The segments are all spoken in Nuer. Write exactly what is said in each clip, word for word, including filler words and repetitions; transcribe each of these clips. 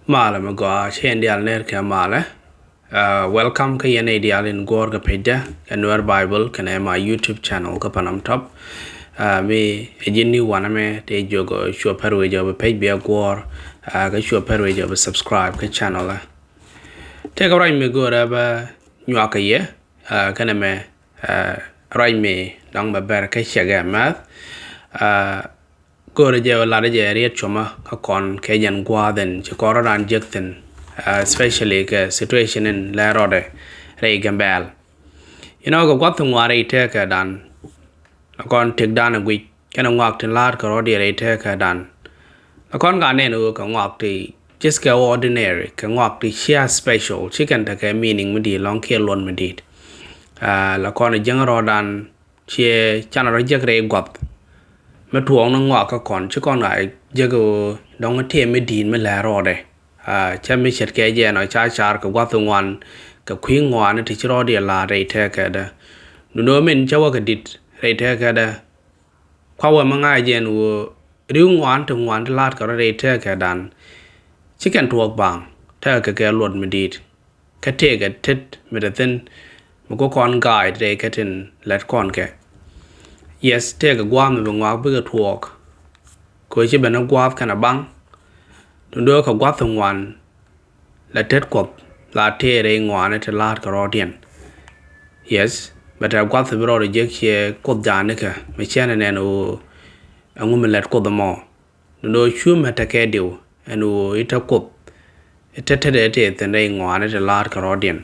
Malɛ mi gɔaa, ci yɛn diaal ner kɛ malɛ. Uh, welcome kä yɛn nɛy diaal in guɔ̱ɔ̱r kɛ pecdä kɛ Nuer Bible kɛnɛ my YouTube channel kä Panam Top. Uh, mi ɛ ji̱n ni wanɛ mɛ tëë jiök, uh, cuɛ pɛr wec ɔ bi pec bia guɔ̱ɔ̱r, uh, kä cuɛ pɛr wec ɔ bi subscribe kä channel ɛ. Tëëkɛ ruac mi go̱o̱rɛ bä nyuak kɛ yɛ, uh, kɛnɛ mɛ, uh, ruac mi dɔ̱ŋ bɛ bɛr kä ciɛkɛ mɛth. Uh, Go̱o̱rɛ jɛ lat jɛ riet cuɔmä kä kɔn kɛ jɛn gua̱a̱th in ci kɔn rɔ̱dan jek thi̱n, uh, especially kɛ situation in lɛ rɔɔdɛ rɛy Gambɛl. You know, kɛ gua̱th in ŋuan rɛy tëkädan, la kɔn tëkdan a guic kɛnɛ ŋɔak tin la̱a̱t kɛ rɔ̱diɛn rɛy tëkädan. La kɔn ka nɛn ɣöö kɛ ŋɔak ti just kɛ ordinary, kɛ ŋɔak ti cia special, ci kɛn tekɛ meaning mi di̱i̱t lɔ̱ŋ kiɛ luɔt mi di̱i̱t. Uh, la kɔn jiäŋ rɔ̱dan ciɛ canɛ rɔ jek rɛy gua̱th. Mi tuɔɔk ni ŋɔak kä kɔn ci kɔn a jek ɣöö dɔ̱ŋ tëë mi di̱i̱t mi lɛ rɔɔdɛ. Uh, cä mi ce̱tkɛ jɛn ɔ ca car kɛ gua̱th ŋuan kɛ kui̱ ŋuan ti ci rɔɔdiɛn la̱a̱t rɛy tëkädä. Duundɛ min cä wä kɛ di̱t rɛy tëkädä. Kua wä mi ŋa̱c jɛn ɣöö ri̱w ŋuan ti ŋuan ti la̱a̱t kɛ rɔ̱ rɛy tëkädan. Ci kɛn tuɔɔk baŋ tëëkɛ kɛ luɔt mi di̱i̱t. Kä tëëkɛ tet mi te thi̱n mi ku kɔn guide rɛy kä tin lät kɔn kɛ. Yes, tëëkɛ gua̱a̱th mi bi ŋɔak bikɛ tuɔɔk. Kɛ ɣöö ci ben ni gua̱a̱th kɛnɛ baŋ. Duundɛ kɛ gua̱th ŋuan la tet Kuɔth la tëë rɛy ŋuani ti la̱a̱t kɛ rɔ̱diɛn. Yes, bɛ tɛ gua̱th bi rɔɔdɛ jek ciɛ Kuoth ja̱a̱nikɛ mi cɛn ɛ nɛn ɣöö ɛŋu mi lät Kuoth ɛmɔ. Duundɛ cu mɛ tekɛ diw ɛn ɣöö i̱ te Kuoth i̱ te tetdɛ tëë thi̱n rɛy ŋɔaani ti la̱a̱t kɛ rɔ̱diɛn.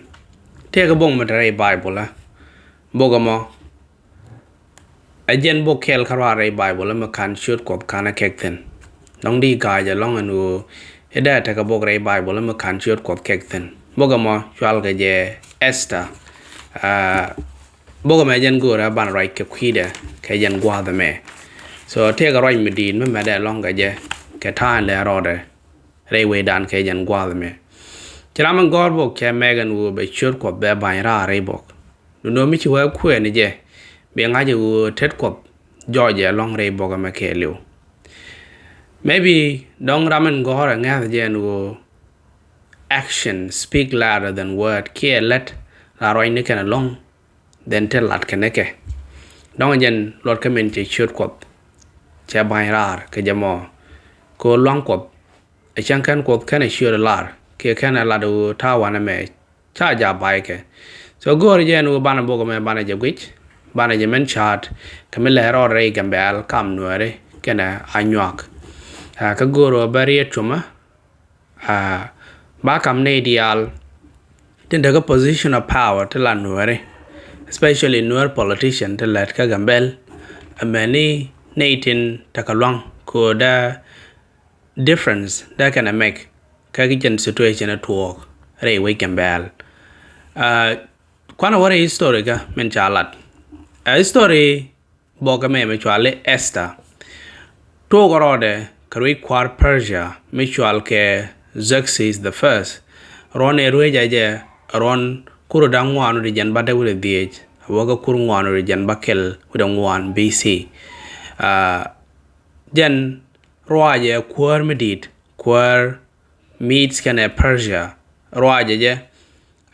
Tëëkɛ bok mi te rɛy Baibol ɛ. Bok ɛmɔ ɛ jɛn bok kɛl kä ruaar rɛy Baibol ɛ mi ka̱n ciöt Kuɔth ka̱n ɛ kɛk thi̱n. Dɔ̱ŋ di ga̱a̱c ɛlɔ̱ŋ ɛn ɣöö i̱ dee tekɛ bok rɛy Baibol ɛ mi ka̱n ciöt Kuɔth kɛk thi̱n. Bok ɛmɔ cual kɛ jɛ Esther. Aa, Bok ɛmɛ jɛn go̱o̱rɛ ban ruac kɛ kui̱dɛ kɛ jɛn gua̱a̱th ɛmɛ. So tëëkɛ ruac mi di̱i̱t mi mɛtdɛ ɛlɔ̱ŋ kɛ jɛ kɛ ta̱a̱ in lɛ rɔɔdɛ rɛy wecdan kɛ jɛn gua̱a̱th ɛmɛ. Ci ram in gɔ̱r bok cɛ mɛk ɛn ɣöö bɛ ciöt Kuɔth bɛ ba̱ny raar rɛy bok. Duundɛ mi ci wee kuɛɛni jɛ bi ŋa̱c ɛ ɣöö tet Kuɔth jɔɔcɛ ɛlɔ̱ŋ rɛy bok ɛmɛ kɛɛliw. Maybe dɔ̱ŋ ram in gɔ̱r ɛ ŋɛ̈th jɛ ɛn ɣöö action speak louder than word, kiɛ lät la ruacni kɛn ɛlɔ̱ŋ then te lat kɛn ɛ kɛ. Dɔ̱ŋ jɛn luɔt kä min cɛ ciöt Kuɔth cɛ ba̱ny raar kɛ jɛ mɔ. Kɛ ɣöö lua̱ŋ Kuɔth ɛ cäŋ kɛn Kuɔth kɛn ɛ ciöt ɛ lar kiɛ kɛn ɛ lat ɛ ɣöö ta̱a̱ wanɛ mɛ ca ja̱ ba̱ykɛ. So go̱o̱rɛ jɛ ɛn ɣöö banɛ bok ɛmɛ banɛ jɛ guic, banɛ jɛ min ca̱a̱t kɛ mi lɛ rɔɔd rɛy Gambɛl kam Nuääri kɛnɛ Anyuak. Aa, kä go̱o̱rɛ ɣöö bä riet cuɔmä. Aa, ba kam nɛy diaal tin te kä position of power ti la Nuääri, especially Nuer politician ti lät kä Gambɛl. Amäni nɛy tin te kä lua̱ŋ kɛ ɣöö dee difference dee kɛn ɛ make kä ki jɛn situation ɛ tuɔɔk rɛy wec Gambɛl. Aa, kuanɛ wä rɛy history kä min ca lat. Aa, history bok ɛmɛ mi cual i̱ Esther. Tuɔɔk rɔɔdɛ kɛ ruec kua̱r Persia mi cual kɛ Xerxes the First. Ruɔ̱n ëë ruec ɛ jɛ ruɔ̱n kur da̱ŋ ŋuan wi̱cdɛ jiɛn bädäk wi̱cdɛ dhieec a wä kä kur ŋuan wi̱cdɛ jiɛn bäkɛl wi̱cdɛ ŋuan B C. Aa, jɛn ruacɛ kuäär mi di̱i̱t, kuäär Medes kɛnɛ Persia. Ruacɛ jɛ,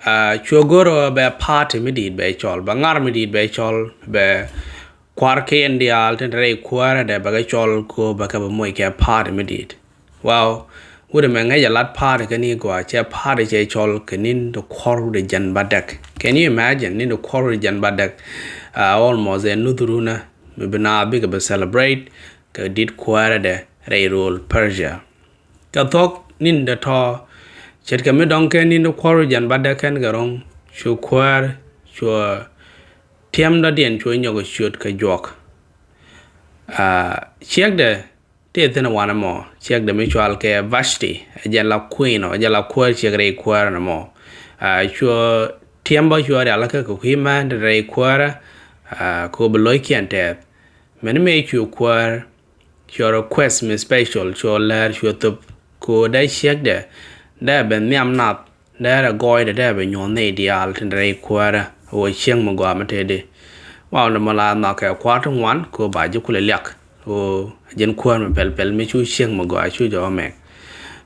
aa, cuɛ go̱r ɣöö bɛ party mi di̱i̱t bɛ cɔl, bɛ ŋar mi di̱i̱t bɛ cɔl, bɛ kua̱r kiɛn diaal tin te rɛy kuäärädɛ bɛ kɛ cɔl kɛ ɣöö bɛ kɛ bɛ moc kɛ party mi di̱i̱t. Wow, wut ɛmɛ ŋäcɛ lat party kɛ ni gɔaa, cɛ party cɛ cɔl kɛ ni̱n ti kuɔr wi̱cdɛ jiɛn bädäk. Can you imagine, ni̱n ti kuɔr wi̱cdɛ jiɛn bädäk? Aa, almost ɛ nuth runä mi bi naath bikɛ bi celebrate kɛ di̱t kuäärädɛ rɛy rööl Persia. Kɛ thuɔ̱k ni̱n dee tɔ̱, ce̱tkɛ mi dɔ̱ŋ kɛ ni̱n ti kuɔr wi̱cdɛ jiɛn bädäk kɛn kɛ ro̱ŋ, cu kuäär, cuɛ tiɛm dɔ̱diɛn cuɛ nyɔk ɛ ciöt kɛ juɔk. Aa, ciekdɛ tëë thi̱n ɛ wanɛ mɔ, ciekdɛ mi cual kɛ Vashti, ɛ jɛn la queen ɔ, ɛ jɛn la kuäär ciek rɛy kuäärä nɛ mɔ. Aa, cuɛ tiɛm bä cuɛ rialikä kɛ kui̱ män ti rɛy kuäärä, aa, kɛ ɣöö bi lo̱ckiɛn tɛth. Mɛni mëë cu kuäär, cuɛ request mi special, cuɛ lär, cuɛ thöp kɛ ɣöö dee ciekdɛ dee ben nhiam nath, dee rɛ gɔɔydɛ dee ben nyuɔ̱th nɛy diaal tin rɛy kuäärä ɣöö ciek mi gɔaa mi tëëdi. Wow, nɛ mɔ la nhɔakɛ kua̱r ti ŋuan kɛ ɣöö ba ji̱ kulɛ liak ɣöö ji̱n kuäär mi pɛl pɛl mi cu ciek mi gɔaa cu jɛ ɣä mɛk.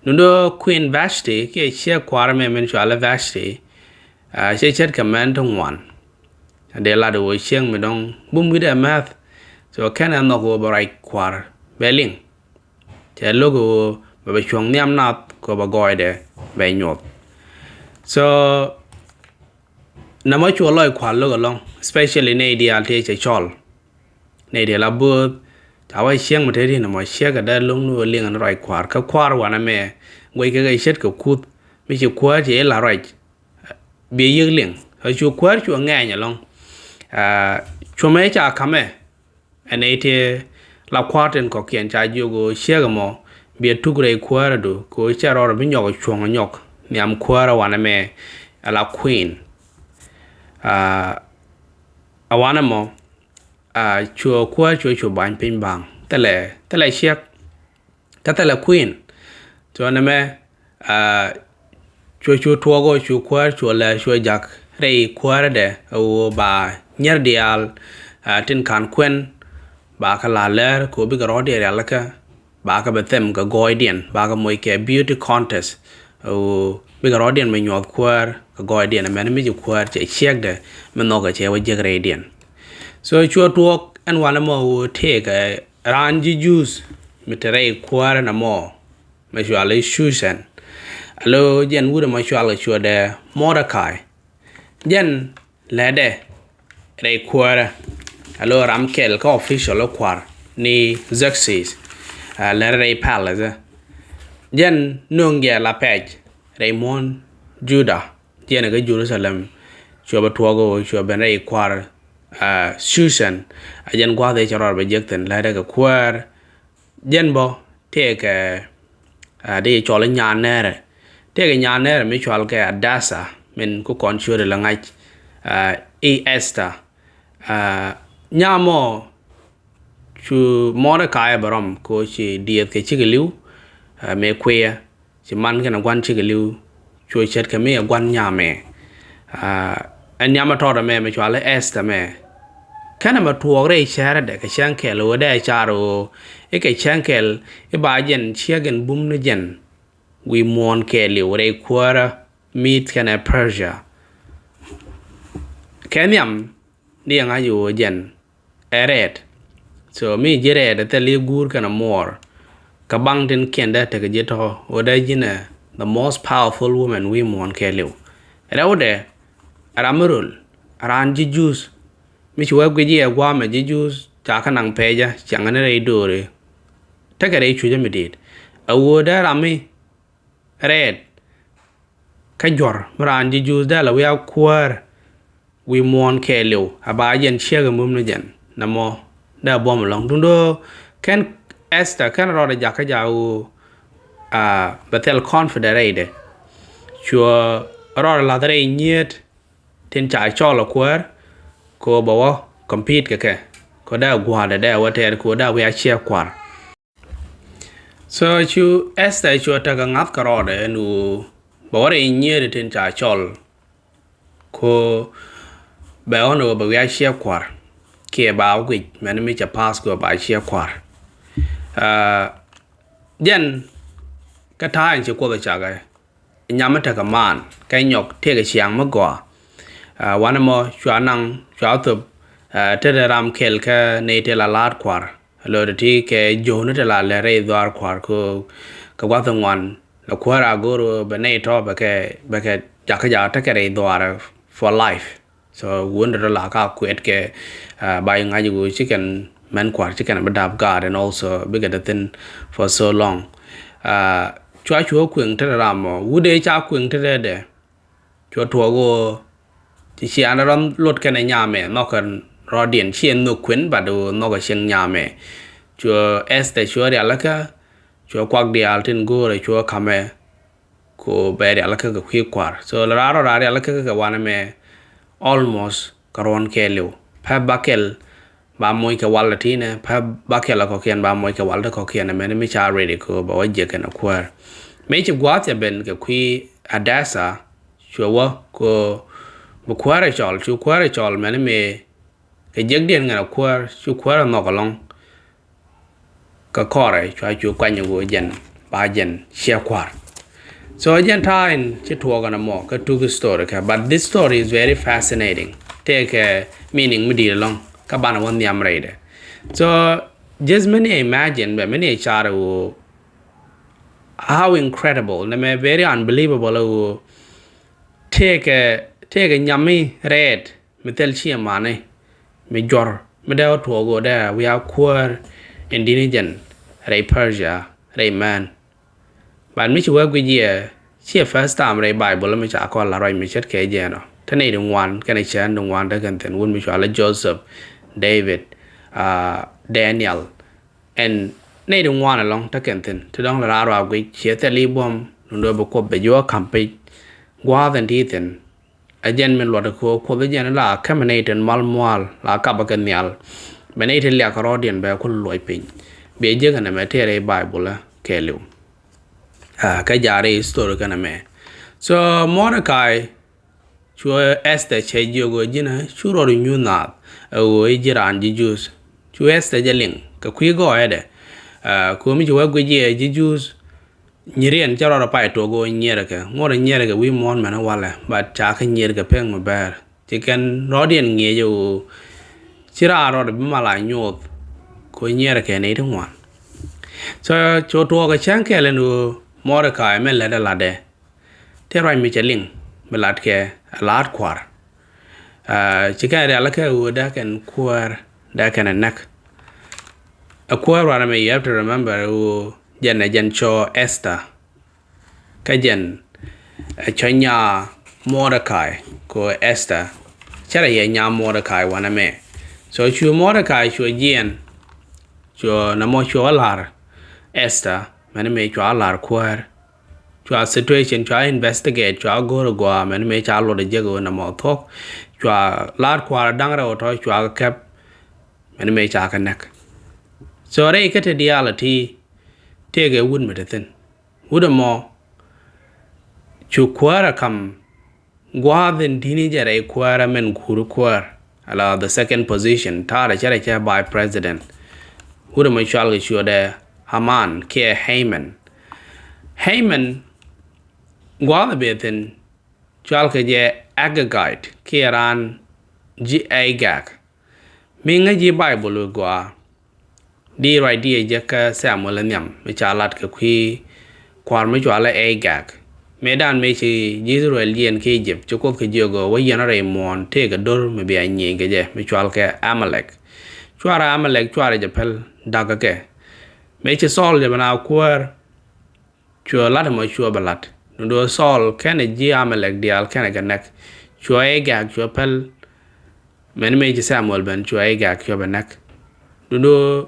Duŋdä Queen Vashti kiɛ ciek kua̱r mɛ min cɔal i̱ Vashti, ah, cɛ ce̱tkɛ män ti ŋuan. Dee lat ɣöö ciek mi dɔ̱ŋ bum wi̱cdɛ määth. So kɛn ɛ nhɔk ɣöö bɛ ruac kua̱r bɛ liŋ. Cɛ lo̱k ɣöö bɛ bɛ cuɔ̱ŋ nhiam nath kɛ bɛ gɔɔydɛ bɛ nyuɔth. So nɛmɔ cuɔ lɔc kua̱r lo̱k ɛlɔ̱ŋ, especially nɛy diaal tëë cɛ cɔl. Nɛy diaal a bo̱o̱th ca wä ciek mi te ri̱n ɛmɔ ciek kɛ dee lo̱ŋ ni ɣöö liŋ ɛn ruac kua̱r. Kä kua̱r wanɛ mɛ guɛc kɛ kɛ ce̱tkɛ kuth mi ci kuäär cɛ i̱ la ruac. Biɛ yiëk liŋ a cu kuäär cuɔ ŋɛɛny ɛlɔ̱ŋ. Ah, cuɔmɛ ca ka̱mɛ. Ɛn nɛy ti la kua̱r tin kɔ̱kiɛn ca jiök ɣöö ciek ɛmɔ biɛ tuk rɛy kuäär adu kɛ ɣöö cɛ rɔɔdɛ bi nyɔk cuɔ̱ŋ nyɔk nhiam kuäär ɛ wanɛ mɛ ɛ la Queen. Ah, ɛ wanɛ mɔ, ah, cuɛ kuäär cuɛ cu ba̱ny piny ba̱a̱ŋ. Thilɛ, thilɛ ciek. Kä thilɛ Queen. Cuɔ nɛmɛ, ah, cuɔ cu tuɔɔk ɣöö cu kuäär cuɔ lɛ cuɔ jak rɛy kuäärädɛ ɣöö ba nyier diaal, ah, tin ka̱n kuɛn ba kɛ la lɛr kɛ ɣöö bikɛ rɔɔdiɛn rialikä ba kɛ bɛ them kɛ gɔɔydiɛn ba kɛ moc kɛ beauty contest. Ɣöö bikɛ rɔɔdiɛn bɛ nyuɔth kuäär kɛ gɔɔydiɛn ɛmɛn mi ci kuäär cɛ ciekdɛ mi nhɔkɛ cɛ wä jiäk rɛydiɛn. So cuɔ tuɔɔk ɛn wanɛ mɔ ɣöö tëëkɛ raan ji̱ Juudh mi te rɛy kuäärä nɛmɔ mɛ cual i̱ Cucan. Alo jɛn wut ɛmɔ cual kɛ cuɔtdɛ Mɔdɛkai. Jɛn lätdɛ rɛy kuäärä. Alo ram kɛl kä official i̱ kua̱r ni Xerxes. Ah, lät rɛy palace. Jɛn nöŋ jɛ la pɛc rɛy muɔ̱ɔ̱n Juda. Jɛn ɛ kä Jerusalem. Cuɛ bɛ tuɔɔk ɣöö cuɛ ben rɛy kua̱r, ah, Cucan. A jɛn gua̱a̱th ëë cɛ rɔɔdɛ bɛ jek thi̱n lätdɛ kɛ kuäär. Jɛn bä tëëkɛ, ah, dee cɔl i̱ nyan nɛɛrɛ. Tëëkɛ nyan nɛɛrɛ mi cɔal kɛ Adasa min ku kɔn ciötdɛ lɛ ŋa̱c, ah, i̱ Ɛsther. Ah, nyamɔ cu Mɔdɛkai ɛ bɛ rɔm kɛ ɣöö ci diëëth kɛ cikɛ li̱w, ah, mëë kuëë. Ci man kɛnɛ gua̱n cikɛ li̱w cuɔ ce̱tkɛ mi ɛ gua̱n nyamɛ. Ah, ɛn nyamɛ tɔɔt ɛmɛ mɛ cual i̱ Ɛsther mɛ. Kɛnɛ mɛ tuɔɔk rɛy cäärädɛ kɛ cäŋ kɛl ɣöö dee car ɣöö i̱ kɛ cäŋ kɛl i̱ ba jɛn ciek in bum ni jɛn wi̱i̱ muɔ̱ɔ̱n kɛɛliw rɛy kuäärä Medes kɛnɛ Persia. Kɛ nhiam di ɛ ŋa̱c ɣöö jɛn ɛ rɛɛt. So mi ji̱ rɛɛt ɛ thil i̱ guur kɛnɛ muɔɔr. Kɛ baŋ tin kiɛn dee tekɛ ji̱ tɔ̱ ɣöö dee ji̱n ɛ the most powerful woman wi̱i̱ muɔ̱ɔ̱n kɛɛliw. Rɛwdɛ ɛ ram mi röl, ɛ raan ji̱ Juudh. Mi ci wee guic i̱ ɛ gua̱a̱mɛ ji̱ Juudh ca kä naŋ pɛcä ciaŋä ni rɛy do̱ri. Tekɛ rɛy cucä mi di̱i̱t. Ɛ ɣöö dee ram mi rɛɛt kä juɔ̱r mi raan ji̱ Juudh dee la wiaa kuäär wi̱i̱ muɔ̱ɔ̱n kɛɛliw a ba jɛn ciek in bum ni jɛn nɛmɔ dee buɔ̱m ɛlɔ̱ŋ. Duundɛ kɛn Ɛsther kɛn rɔɔdɛ jakä jakä ɣöö, ah, bɛ thil confident rɛydɛ. Cuɛ rɔɔdɛ la̱th rɛy nyiet tin ca cɔl ɛ kuäär kɛ ɣöö bɛ wä compete kɛ kɛ kɛ ɣöö dee gua̱a̱dɛ dee wä tɛɛr kɛ ɣöö dee wiaa ciek kua̱r. So cu Ɛsther cuɛ tekɛ ŋa̱th kɛ rɔɔdɛ ɛn ɣöö bɛ wä rɛy nyiet tin ca cɔl kɛ ɣöö bɛ ɣɔn ɣöö bɛ wiaa ciek kua̱r kiɛ ba wä guic mɛn mi cɛ pass kɛ ɣöö ba ciek kua̱r. Ah, jɛn kä ta̱a̱ in ci Kuoth ɛ cakɛ nyam mi tekɛ maan kɛ nyɔk tëëkɛ ciaŋ mi gɔaa. Ah, wanɛ mɔ cua naŋ cua thop, ah, te dee ram kɛl kä nɛy te la la̱a̱t kua̱r. Lo̱o̱dɛ ti kɛ jo̱o̱ni te la lɛ rɛy dhuaar kua̱r kɛ, kɛ gua̱th ŋuan. La kuäär a go̱o̱r bɛ nɛy tɔ̱ bɛ kɛ, bɛ kɛ jakä jakä tekɛ rɛy dhuaar for life. So wundɛ rɔ la ka kuɛt kɛ, ah, ba yi ŋa̱c ɣöö ci kɛn mɛn kua̱r ci kɛn bi dap gaat and also bikɛ te thi̱n for so long. Ah, cua cuɔ kueŋ te ram mɔ wut dee ca kueŋ te dee dɛ. Cuɔ tuɔɔk ɣöö ci ciaŋdɛ rɔ lot kɛnɛ nyamɛ nhɔkɛ rɔɔdiɛn ci ɛn nhök kuën but ɣöö nhɔkɛ cieŋ nyamɛ. Cuɔ Ɛsther cuɔ rialikä cuɔ kuak diaal tin go̱o̱rɛ cuɔ ka̱mɛ. Ku bɛ rialikä kɛ kui̱ kua̱r. So la raar rɔ raar rialikä kɛ wanɛ mɛ almost kɛ ruɔ̱n kɛɛliw. Pɛ bakɛl ba moc kɛ wal tinɛ, pɛ bakɛl kɔkiɛn ba moc kɛ wal ti kɔkiɛn mɛn mi ca ready kɛ bɛ wä jiɛk kɛn kuäär. Mëë ci gua̱a̱th cɛ ben kɛ kui̱ Adasa cuɛ wä kɛ bi kuäär cɔl, cu kuäär cɔl mɛn mi kɛ jiɛkdiɛn ŋɛn kuäär, cu kuäär nhɔk ɛlɔ̱ŋ. Kɛ kɔrɛ cua cu kuany ɣöö jɛn ba jɛn ciɛ kua̱r. So jɛn ta̱a̱ in ci tuɔɔk ɛn ɛmɔ kä tuk story kɛ, but this story is very fascinating. Tëëkɛ meaning mi di̱i̱t ɛlɔ̱ŋ kä banɛ wä nhiam rɛydɛ. So just many imagine bɛ many car ɛ ɣöö how incredible nɛmɛ, very unbelievable ɛ ɣöö tëëkɛ tëëkɛ nyami rɛɛt mi thil ciɛ mani mi juɔr mi dee wä tuɔɔk ɣöö dee wiaa kuäär in di̱t ni jɛn rɛy Persia rɛy mɛn. But mi ci wee guic yɛ ciɛ first time rɛy Bible mi ca kɔn la ruac mi ce̱tkɛ jɛn ɔ. Te nɛy ti ŋuan kɛnɛ cäŋ ti ŋuan te kɛn thi̱n, wut mi cɔal i̱ Joseph, David, uh, Daniel, ɛn nɛy ti ŋuan ɛlɔ̱ŋ te kɛn thi̱n. Ti dɔ̱ŋ la raar wa guic ciɛ thil i̱ buɔ̱m, duundɛ bi Kuoth bɛ jiök ka̱m pec gua̱a̱th ɛn ti thi̱n. Ɛ jɛn min luɔt kɛ ɣöö Kuoth ɛ jɛn la kämɛ nɛy tin mal mua̱a̱l la kapɛ kɛ nhial. Bɛ nɛy tin liak kɛ rɔɔdiɛn bɛ ku luɔc piny. Biɛ jek ɛn ɛmɛ tëë rɛy Bible kɛɛliw. Ah, kä jaari history kɛn ɛmɛ. So Mordecai, cu Esther cɛ jiök ɣöö ji̱n ɛ cu rɔɔd nyuth naath ɛ ɣöö i̱ ji̱ raan ji̱ Jews. Cu Esther jɛ liŋ kɛ kui̱ gɔɔyädɛ. Ah, ko̱mi ci wä guic yɛ ji̱ Jews. Nyiriɛn cä rɔɔdɛ pay tuɔk ɣöö nyiɛrɛ kɛ ŋuɔ̱t nyiɛrɛ kɛ wi̱i̱ muɔ̱ɔ̱n mɛn walɛ, but ca kɛ nyiɛr kɛ pek mi bɛɛr. Ci kɛn rɔɔdiɛn ŋiɛc ɣöö ci raan rɔɔdɛ bi mal a nyuɔth kɛ ɣöö nyiɛrɛ kɛ nɛy ti ŋuan. So cu tuɔɔk kɛ cäŋ kɛl ɛn ɣöö Mordecai mɛ lätdɛ latdɛ. Tëë ruac mi cɛ liŋ mi latkɛ ɛ la̱a̱t kua̱r. Ah, ci kɛn rialikä ɣöö dee kɛn kuäär dee kɛn ɛ näk. Ɛ kuäär ruac ɛmɛ, you have to remember ɣöö jɛn ɛ jɛn cɔɔ Esther. Kä jɛn ɛ cɔ̱ nyaa Mordecai kɛ ɣöö Esther. Cärɛ yɛ nyaa Mordecai wanɛ mɛ. So cu Mordecai cu jiɛn, cu nɛmɔ cu ɣä la̱r Esther, mɛn mëë cua la̱r kuäär. Cua situation, cua investigate, cua go̱o̱r ɛ gɔaa, mɛn mëë ca luɔt ɛ jek ɣöö nɛmɔ thuɔ̱k. Cua la̱r kua̱r da̱ŋ rɛw tɔ̱ cua kɛ kɛp, mɛn mëë ca kɛ näk. So rɛy kä te diaal ɛ ti tëëkɛ wut mi te thi̱n. Wut ɛmɔ cu kuäär ɛ ka̱m gua̱a̱th in di̱t ni jɛ rɛy kuäärä mɛn kuur kuäär. Ala the second position, ta̱a̱dɛ cärɛ cɛ vice president. Wut ɛmɔ cɔal kɛ ciötdɛ Haman kiɛ Haman. Haman gua̱a̱th ɛ bɛ thi̱n cɔal kɛ jɛ Agagite kiɛ raan ji̱ Agag. Mi ŋäc ji̱ Baibol wi̱i̱ gɔaa. Di ruac di jɛ kä Samuel nhiam mi ca lat kɛ kui̱ kua̱r mi cɔal i̱ Agag. Mëëdan mëë ci ji̱ Israel jiɛn kä Egypt, ci Kuoth kɛ jiök ɣöö wä yɛn rɛy muɔ̱ɔ̱n tëëkɛ do̱r mi bia nyieny kɛ jɛ mi cɔal kɛ Amalek. Cuarɛ Amalek cuarɛ jɛ päl da̱k kɛ kɛ. Mëë ci Saul jɛ ben a kuäär, cuɛ lat ɛmɔ cuɛ bɛ lat. Duundɛ Saul kɛnɛ ji̱ Amalek diaal kɛnɛ kɛ näk. Cuɛ Agag cuɛ päl. Mɛn mëë ci Samuel ben cuɛ Agag cuɛ bɛ näk. Duundɛ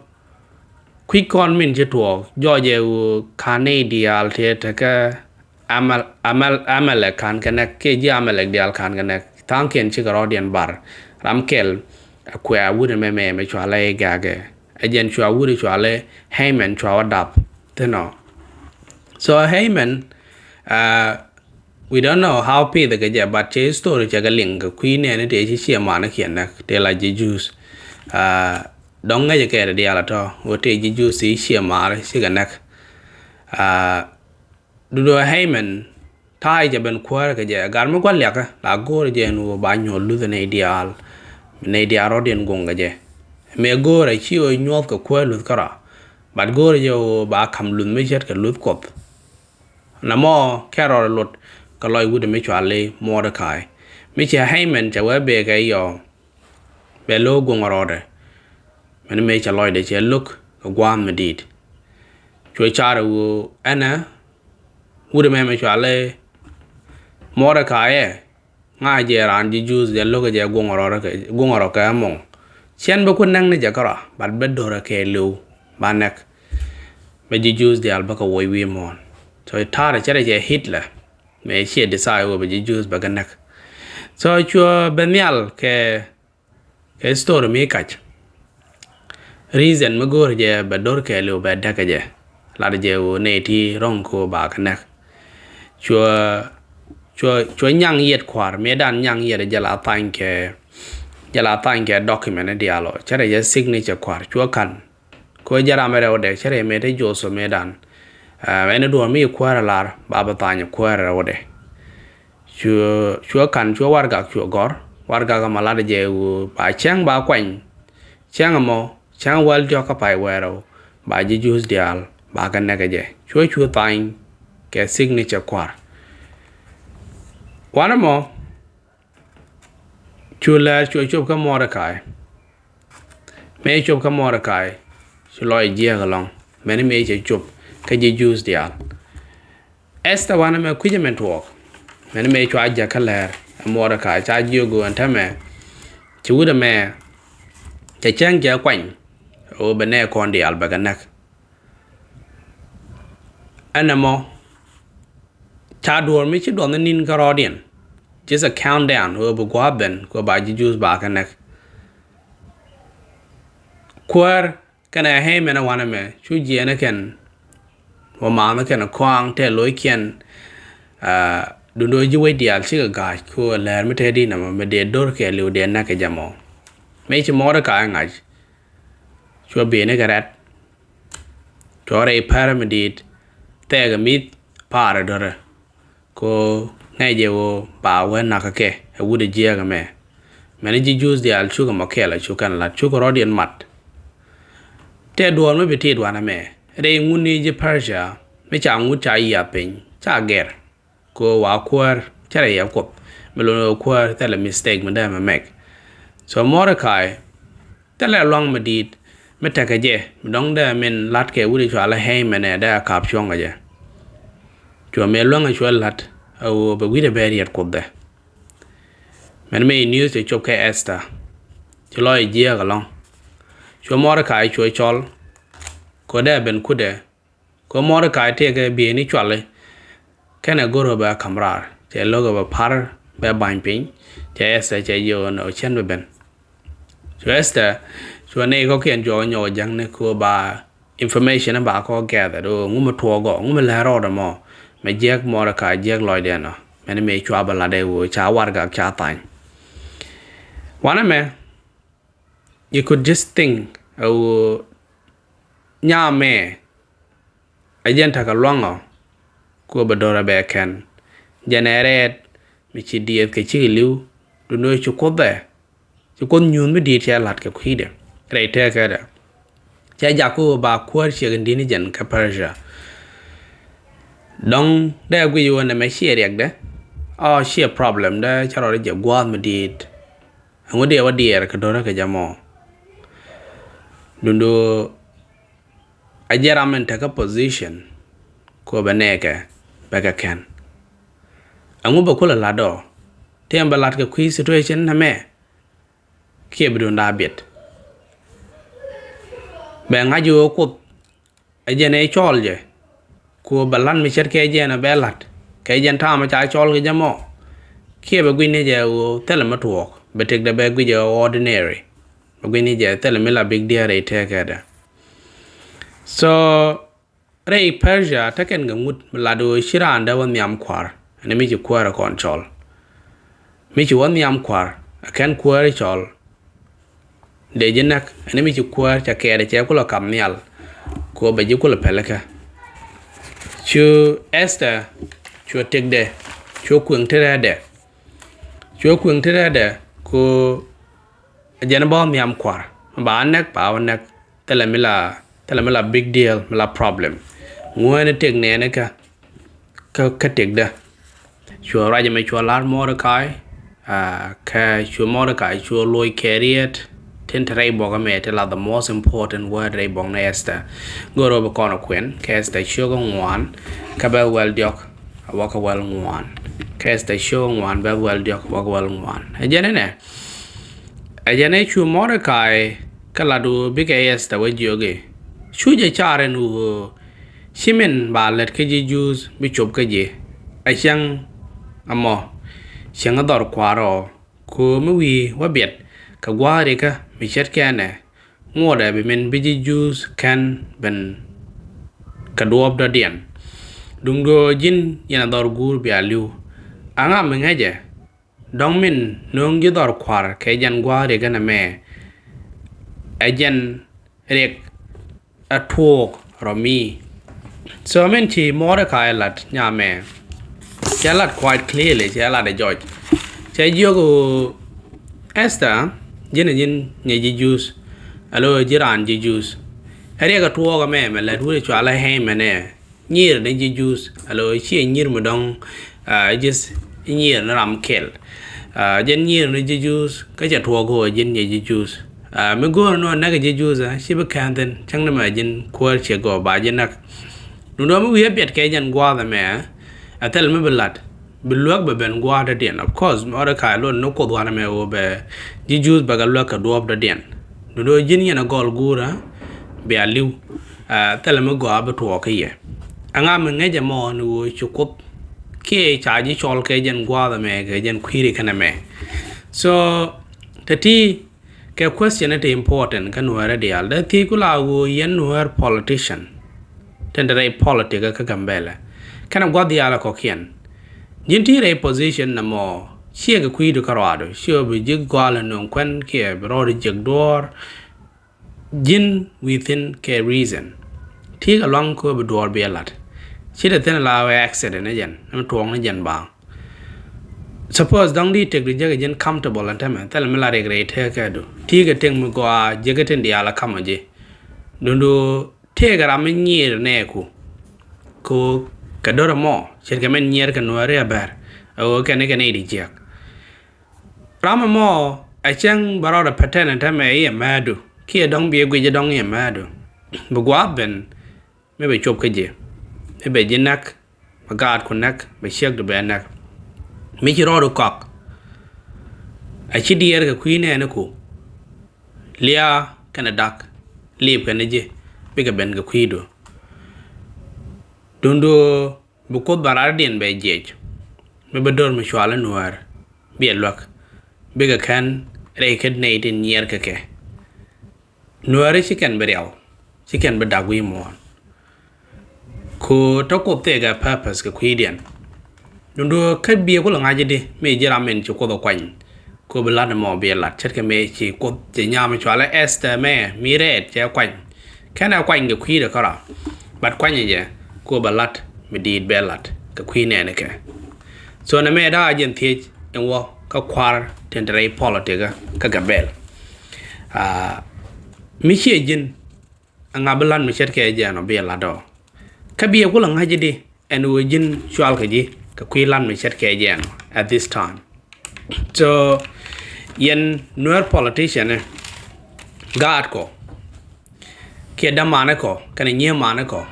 kui̱c kɔn min ci tuɔɔk jɔɔcɛ ɣöö ka̱n nɛy diaal tëë tekä Amal-, Amal-, Amalek ka̱n kɛ näk kiɛ ji̱ Amalek diaal ka̱n kɛ näk. Tha̱a̱ŋkiɛn cikɛ rɔɔdiɛn bar. Ram kɛl ɛ kuɛ a wut ɛmɛ mɛ mɛ cɔal i̱ Agag ɛ. Ɛ jɛn cua wut ɛ cɔal i̱ Haman cua wä dap thi̱n ɔ. So Haman, uh, we don't know how pith kɛ jɛ, but cɛ history cɛ kɛ liŋ kɛ kui̱ nɛɛni tëë ci ciɛ manikiɛn näk tëë la ji̱ Jews. Uh, dɔ̱ŋ ŋäcɛ kɛɛt diaal atɔ̱ ɣöö tëë ji̱ Jews ci ciɛ mari cikɛ näk. Uh, duundɛ Haman ta̱a̱ jɛ ben kuäärä kɛ jɛ, gat mi gua̱l liakä la go̱o̱rä jɛ ɛn ɣöö ba nyuɔ̱th luth nɛy diaal. Nɛy diaal rɔ̱diɛn guɔ̱ŋ kɛ jɛ. Mëë go̱o̱rä ci ɣöö nyuɔ̱th kɛ kuäär luth kärɔa. But go̱o̱rä jɛ ɣöö ba ka̱m luth mi ce̱tkɛ luth Kuɔth. Nɛmɔ kɛ rɔɔdɛ luɔt kɛ lɔc wut mi cɔal i̱ Mordecai. Mi cɛ Haman cɛ wee bëë kɛ yɔɔ. Bɛ lo̱k guŋ rɔɔdɛ. Mɛn mëë cɛ lɔcdɛ cɛ lo̱k kɛ gua̱a̱th mi di̱i̱t. Cuɛ car ɛ ɣöö ɛnɛ wut ɛmɛ mi cɔal i̱ Mordecai ɛ, ŋa̱c jɛ raan ji̱ Jews jɛ lo̱k jɛ guŋ rɔɔdɛ kɛ, guŋ rɔɔdɛ kɛ ɛmɔ. Cɛn bä ku näk ni jɛ kärɔa, but bä do̱rɛ kɛɛliw ba näk. Bä ji̱ Jews diaal bä kɛ woc wi̱i̱ muɔ̱ɔ̱n. So ta̱a̱dɛ cärɛ jɛ Hitler. Mëë ciɛ decide ɣöö bɛ ji̱ Jews bɛ kɛ näk. So cuɛ bɛ nhial kɛ kɛ story mi kac. Reason mi go̱o̱r jɛ bɛ do̱r kɛɛliw bɛ däk kɛ jɛ. Lat jɛ ɣöö nɛy ti ro̱ŋ kɛ ɣöö ba kɛ näk. Cuɛ, cuɛ, cuɛ nyaŋ yɛt kua̱r, mëëdan nyaŋ yɛt jɛ la thany kɛ, jɛ la thany kɛ document diaal ɔ. Cärɛ jɛ signature kua̱r, cuɛ ka̱n. Kɛ ɣöö jɛ ram rɛwdɛ, cärɛ mëë te Joseph mëëdan. Ɛn i̱ duɔ̱ɔ̱r mi ci kuäärä lar ba bi thany kuäärä rɛwdɛ. Cuɛ, cuɛ ka̱n, cuɛ warɛgak cuɛ gɔ̱r. Warɛgak ɛmɔ latdɛ jɛ ɣöö ba cäŋ ba kuany. Cäŋ ɛmɔ, cäŋ wäl diɔ̱k kä pay wäl rɛw, ba ji̱ Juudh diaal ba kɛ näk kɛ jɛ. Cuɛ cu thany kɛ signature kua̱r. Wanɛ mɔ cu läär cuɛ cop kä Mɔrdɛkai. Mëë cop kä Mɔrdɛkai, cu lɔc jiääk ɛlɔ̱ŋ, mɛni mëë cɛ cop kä ji̱ Juudh diaal. Ɛsther wanɛ mɛ kui̱cä min tuɔɔk, mɛni mëë cua jäk kä läär ɛ Mɔrdɛkai, ca jiök ɣöö ɛn täämɛ ci wut ɛmɛ cɛ cäŋ cɛ kuany, ɣöö bɛ nɛɛkɔn diaal bɛ kɛ näk. Ɛn ɛmɔ ca duɔ̱ɔ̱r mi ci duɔth ni ni̱n kä rɔɔdiɛn, just a countdown, ɣöö bi gua̱a̱th ben, kɛ ɣöö ba ji̱ Juudh ba kɛ näk. Kuäär kɛnɛ Haman ɛ wanɛ mɛ cu jiɛɛn ɛ kɛn wä ma̱a̱m ɛ kɛn kɔaŋ tɛ lo̱ckiɛn. Duundɛ ɣöö ji̱ wec diaal cikɛ ga̱a̱c kɛ ɣöö läär mi te di̱t nɛmɔ mi dee do̱r kɛɛliw dee näk kɛ jɛ mɔ. Mëë ci Mɔrdɛkai ŋa̱c, cuɛ bi̱i̱ni kɛ rɛ̈t. Cuɛ rɛy pärä mi di̱i̱t, thɛɛkɛ mi̱th pa̱a̱rɛ do̱rɛ. Kɛ ɣöö ŋäcɛ ɣöö ba wä nakä kɛ ɛ wut ɛ jiääk ɛmɛ. Mɛni ji̱ Juudh diaal cukɛ mɔ kɛl ɛ cukɛn la̱t, cukɛ rɔ̱diɛn mat. Tɛ duɔ̱ɔ̱r mi bi tit wanɛ mɛ rɛy ŋut ni ji̱ Persia, mi ca ŋut ca yiath piny, ca gɛr. Kɛ ɣöö wa kuäär cä rɛy ɛ Kuoth, mi lo̱n ɣöö kuäär thilɛ mistake mi dee mɛ mɛk. So Mɔrdɛkai thilɛ luaŋ mi di̱i̱t mi tekɛ jɛ, mi dɔ̱ŋ dee min la̱t kɛ wut i̱ cɔal i̱ Haman ɛ dee a ka̱p cuɔ̱ŋ kɛ jɛ. Cuɛ mëë luäŋ ɛ cuɛ la̱t ɛ ɣöö bɛ wi̱cdɛ bɛ riɛt Kuothdɛ. Mɛn mëë i̱ news cɛ cop kɛ Esther, ci lɔc jiääk ɛlɔ̱ŋ. Cuɛ Mɔrdɛkai cuɛ cɔl, kɛ ɣöö dee ben kutdɛ. Kɛ Mɔrdɛkai tëëkɛ bieyni cuali, kɛnɛ go̱r ɣöö bɛ ka̱m raar, cɛ lo̱k ɣöö bɛ pa̱r, bɛ ba̱ny piny. Cɛ Esther cɛ jiök ɣöö nɔ, cɛn bi ben. Cu Esther cuɛ nɛy kɔ̱kiɛn juɔk nyɔk jäŋni kɛ ɣöö ba information ba kɔ gather, ɣöö ŋu mi tuɔɔk ɔ, ŋu mi lɛr rɔɔdɛ mɔ, mɛ jiäk Mɔrdɛkai, jiäk lɔcdɛ nɔ. Mɛn mëë cua bɛ lat ɛ ɣöö ca warɛgak ca thany. Wanɛ mɛ, you could just think ɛ ɣöö nyamɛ ɛ jɛn tekɛ luaŋ ɔ, kɛ ɣöö bɛ do̱rɛ bɛ kɛn. Jɛn ɛ rɛɛt mi ci diɛth kɛ cikɛ li̱w, duundɛ ɣöö ci Kuoth ɛ, ci Kuoth nyuuth mi di̱i̱t cɛ la̱t kɛ kui̱dɛ rɛy tëkädɛ. Cɛ jak kɛ ɣöö ba kuäär ciek in di̱t ni jɛn kä Persia. Dɔ̱ŋ dee guic ɣöö nɛmɛ ciɛ riɛkdɛ, ɔ ciɛ problemdɛ, cä rɔɔdɛ jɛ gua̱a̱th mi di̱i̱t. Ɛŋu dee wä diɛɛr kɛ do̱rä kɛ jɛ mɔ? Duundɛ ɣöö a jɛ ram in tekä position kɛ ɣöö bɛ nɛɛkɛ bɛ kɛ kɛn. Ɛŋu bɛ kulɛ la̱t ɔ? Tëë bɛ la̱t kɛ kui̱ situation nɛmɛ, kiɛ bi duundɛ a biɛt. Bɛ ŋa̱c ɣöö Kuoth ɛ jɛn ɛ cɔɔl jɛ, ku bɛ la̱t mi ce̱tkɛ jɛn ɛ bɛ la̱t kɛ jɛn ta̱a̱ mi ca cɔɔl kɛ jɛ mɔ. Kiɛ bɛ gui̱cni jɛ ɣöö thilɛ mi tuɔɔk, bɛ tëkdɛ bɛ gui̱c ɛ ordinary. Bɛ gui̱cni jɛ thilɛ mi la big deal rɛy tëkädɛ. So rɛy Persia tekɛn kɛ ŋut mi lat ɣöö ci raan dee wä nhiam kua̱r, ɛn mi ci kuäär ɛ kɔn cɔl. Mi ci wä nhiam kua̱r ɛ kɛn kuäär cɔl. Dee ji̱ näk, ɛn mi ci kuäär cɛ kɛɛt cɛ kulɛ kap nhial, ku bɛ ji̱ kulɛ pɛlikä. Cu Esther, cu tëkdɛ, cu kueŋ ti rɛɛdɛ. Cu kueŋ ti rɛɛdɛ, ku jɛn bä nhiam kua̱r. Ba näk, ba wä näk. Thilɛ mi la, thilɛ mi la big deal, mi la problem. Ŋuäni tëk nɛɛni kä, kä, kä tëkdä. Cuɛ ruac ɛmɛ cuɛ la̱r Mɔrdɛkai, aa, kä cuɛ Mɔrdɛkai cuɛ loc kɛ riet. Tin te rɛy buɔk ɛmɛ ti la the most important word rɛy buɔk ni Esther. Go̱r ɣöö bi kɔn ɛ kuɛn kɛ Esther ciök ŋuan kä bɛth wäl diɔk a wä kä wäl ŋuan. Kɛ Esther ciök ŋuan bɛth wäl diɔk a wä kä wäl ŋuan. Ɛ jɛn ɛnɛ, ɛ jɛn ɛ cu Mɔrdɛkai kä lat ɣöö bikɛ Esther wä jiök i̱, cu jɛ car ɛn ɣöö ci min ba lät kä ji̱ Juudh bi cop kä ji̱. Ɛ cäŋ ɛmɔ, cäŋ ɛ dhɔr kua̱r ɔ, ku mi wi̱i̱ wä biɛt kɛ gua̱a̱th rikä mi ce̱tkɛ ɛnɛ, ŋuɔ̱tdɛ bi min bi ji̱ Juudh kɛn ben kɛ duɔ̱ɔ̱p dɔ̱diɛn. Duundɛ ɣöö ji̱n yɛn a dhɔr guur bia li̱w. Aŋa mi ŋäcɛ? Dɔ̱ŋ min nööŋ ji̱ dhɔr kua̱r kɛ jɛn gua̱a̱th rikä nɛmɛ, ɛ jɛn riɛk ɛ tuɔɔk rɔ mi. So min ci Mordecai lat nyamɛ, cɛ lat quite clearly, cɛ lat ɛ jɔc. Cɛ jiök ɣöö Esther, ji̱n ɛ ji̱n nyɛ ji̱ Jews, alo ji̱ raan ji̱ Jews. Ɛ riɛk ɛ tuɔɔk ɛmɛ mɛ lät wut ɛ cɔal ɛ Haman ɛ, nyiir ni ji̱ Jews, alo ciɛ nyiir mi dɔ̱ŋ, ah, just nyiir ni ram kɛl. Ah, ji̱n nyiir ni ji̱ Jews, kä cɛ tuɔɔk ɣöö ji̱n nyɛ ji̱ Jews. Ah, mi go̱o̱r ni ɣöö näk ji̱ Jews, ah, ci bi kɛn thi̱n, cäŋ ni mɛ ji̱n kuäär ciɛ gɔɔ ba ji̱ näk. Duundɛ mi wi̱i̱ ɛ biɛt kɛ jɛn gua̱a̱th ɛmɛ, ɛ thil mi bi la̱t, bi luäk bɛ ben gua̱a̱th dɔ̱diɛn. Of course, Mordecai lot ni Kuoth wanɛ mɛ ɣöö bɛ ji̱ Jews bɛ kɛ luäk kɛ duɔ̱ɔ̱p dɔ̱diɛn. Duundɛ ji̱n yɛn ɛ gɔl guurä, bia li̱w, ɛ thil mi gɔaa bi tuɔɔk kä yɛ. Ɛŋa mi ŋäc ɛmɔ ni ɣöö ci Kuoth kiɛ ca ji̱ cɔl kɛ jɛn gua̱a̱th ɛmɛ kɛ jɛn kui̱ri kɛn ɛmɛ. So, tɛ ti kɛ question ti important kä Nuäärä diaal. Dee thiec ku la ɣöö yɛn Nuäär politician tin te rɛy politic kä Gambɛlɛ kɛnɛ gua̱th diaal kɔ̱kiɛn. Ji̱n ti rɛy position nɔmɔ, ciɛ kɛ kui̱du kä ruaadu, ciɛ bi ji̱ gɔal nöŋ kuɛn kiɛ bi rɔɔdu jiäk duɔ̱ɔ̱r. Ji̱n wi̱i̱ thi̱n kɛ reason. Ti kɛ luaŋ kä bi duɔ̱ɔ̱r bi ɛ la̱t. Ci te thi̱n la wee accident ni jɛn, ni tuɔɔk ni jɛn baaŋ. Suppose dɔ̱ŋ di tëk di jek ji̱n comfortable ɛn tämɛ, thilɛ mi la riɛk rɛy tëëkädu. Ti kɛ tëk mi gɔaa jek tin diaal a kamɔ ji̱. Dundu tëëkɛ ram mi nyiir nɛɛku. Ko kɛ do̱r ɛmɔ, ce̱tkɛ mɛn nyiɛr kɛ Nuääri a bɛr. Ɛ ɣöö kɛn ni kɛ nɛy di jiäk. Ram ɛmɔ ɛ cäŋ bɛ rɔɔdɛ pɛtɛn ɛn tämɛ i̱ ɛmäädu kiɛ dɔ̱ŋ biɛ guic i̱ dɔ̱ŋ i̱ ɛmäädu. Bi gua̱a̱th ben mi bɛ cop kä ji̱, mi bɛ ji̱ näk, bɛ gaatku näk, bɛ ciekdu bɛ näk. Mi ci rɔɔdu kɔak, a ci diɛɛr kɛ kui̱ nɛɛniku, liaa kɛnɛ dak, liip kɛnɛ ji̱, bikɛ ben kɛ kui̱du. Dundu bi Kuoth ba rɔɔdiɛn bɛ jiɛc, mi bɛ do̱r mi cual i̱ Nuäär, biɛ luäk, bikɛ kɛn rɛy kä nɛy tin nyiɛr kɛ kɛ. Nuääri ci kɛn bi riaw, ci kɛn bi dak wi̱i̱ muɔ̱ɔ̱n. Ku tɔ Kuoth thekɛ purpose kɛ kui̱diɛn. Dundu kä biɛ kulɛ ŋa̱c i̱di mi ji̱ ram min ci Kuoth ɛ kuany. Ku bi la̱t ɛmɔ biɛ la̱t ce̱tkɛ mëë ci Kuoth cɛ nyam cualɛ Esther mɛ mi rɛɛt cɛ kuany. Kɛnɛ kuany kɛ kui̱dɛ kärɔa. But kuanyɛ jɛ ku bɛ la̱t mi di̱i̱t bɛ la̱t kɛ kui̱ nɛɛnikɛ. So nɛ mɛ daa jɛn thiec in wä kä kua̱r tin te rɛy politic kä Gambɛl. Ah, mi ciɛ ji̱n, ɛŋa bi la̱t mi ce̱tkɛ jɛ ɛnɔ bi ɛ la̱t ɔ? Kä biɛ kulɛ ŋa̱c i̱di ɛn ɣöö ji̱n cual kɛ ji̱ kɛ kui̱ la̱t mi ce̱tkɛ jɛ ɛnɔ at this time. So yɛn Nuer politician ɛ, gaatkɔ kiɛ dämanikɔ kɛnɛ nyiemanikɔ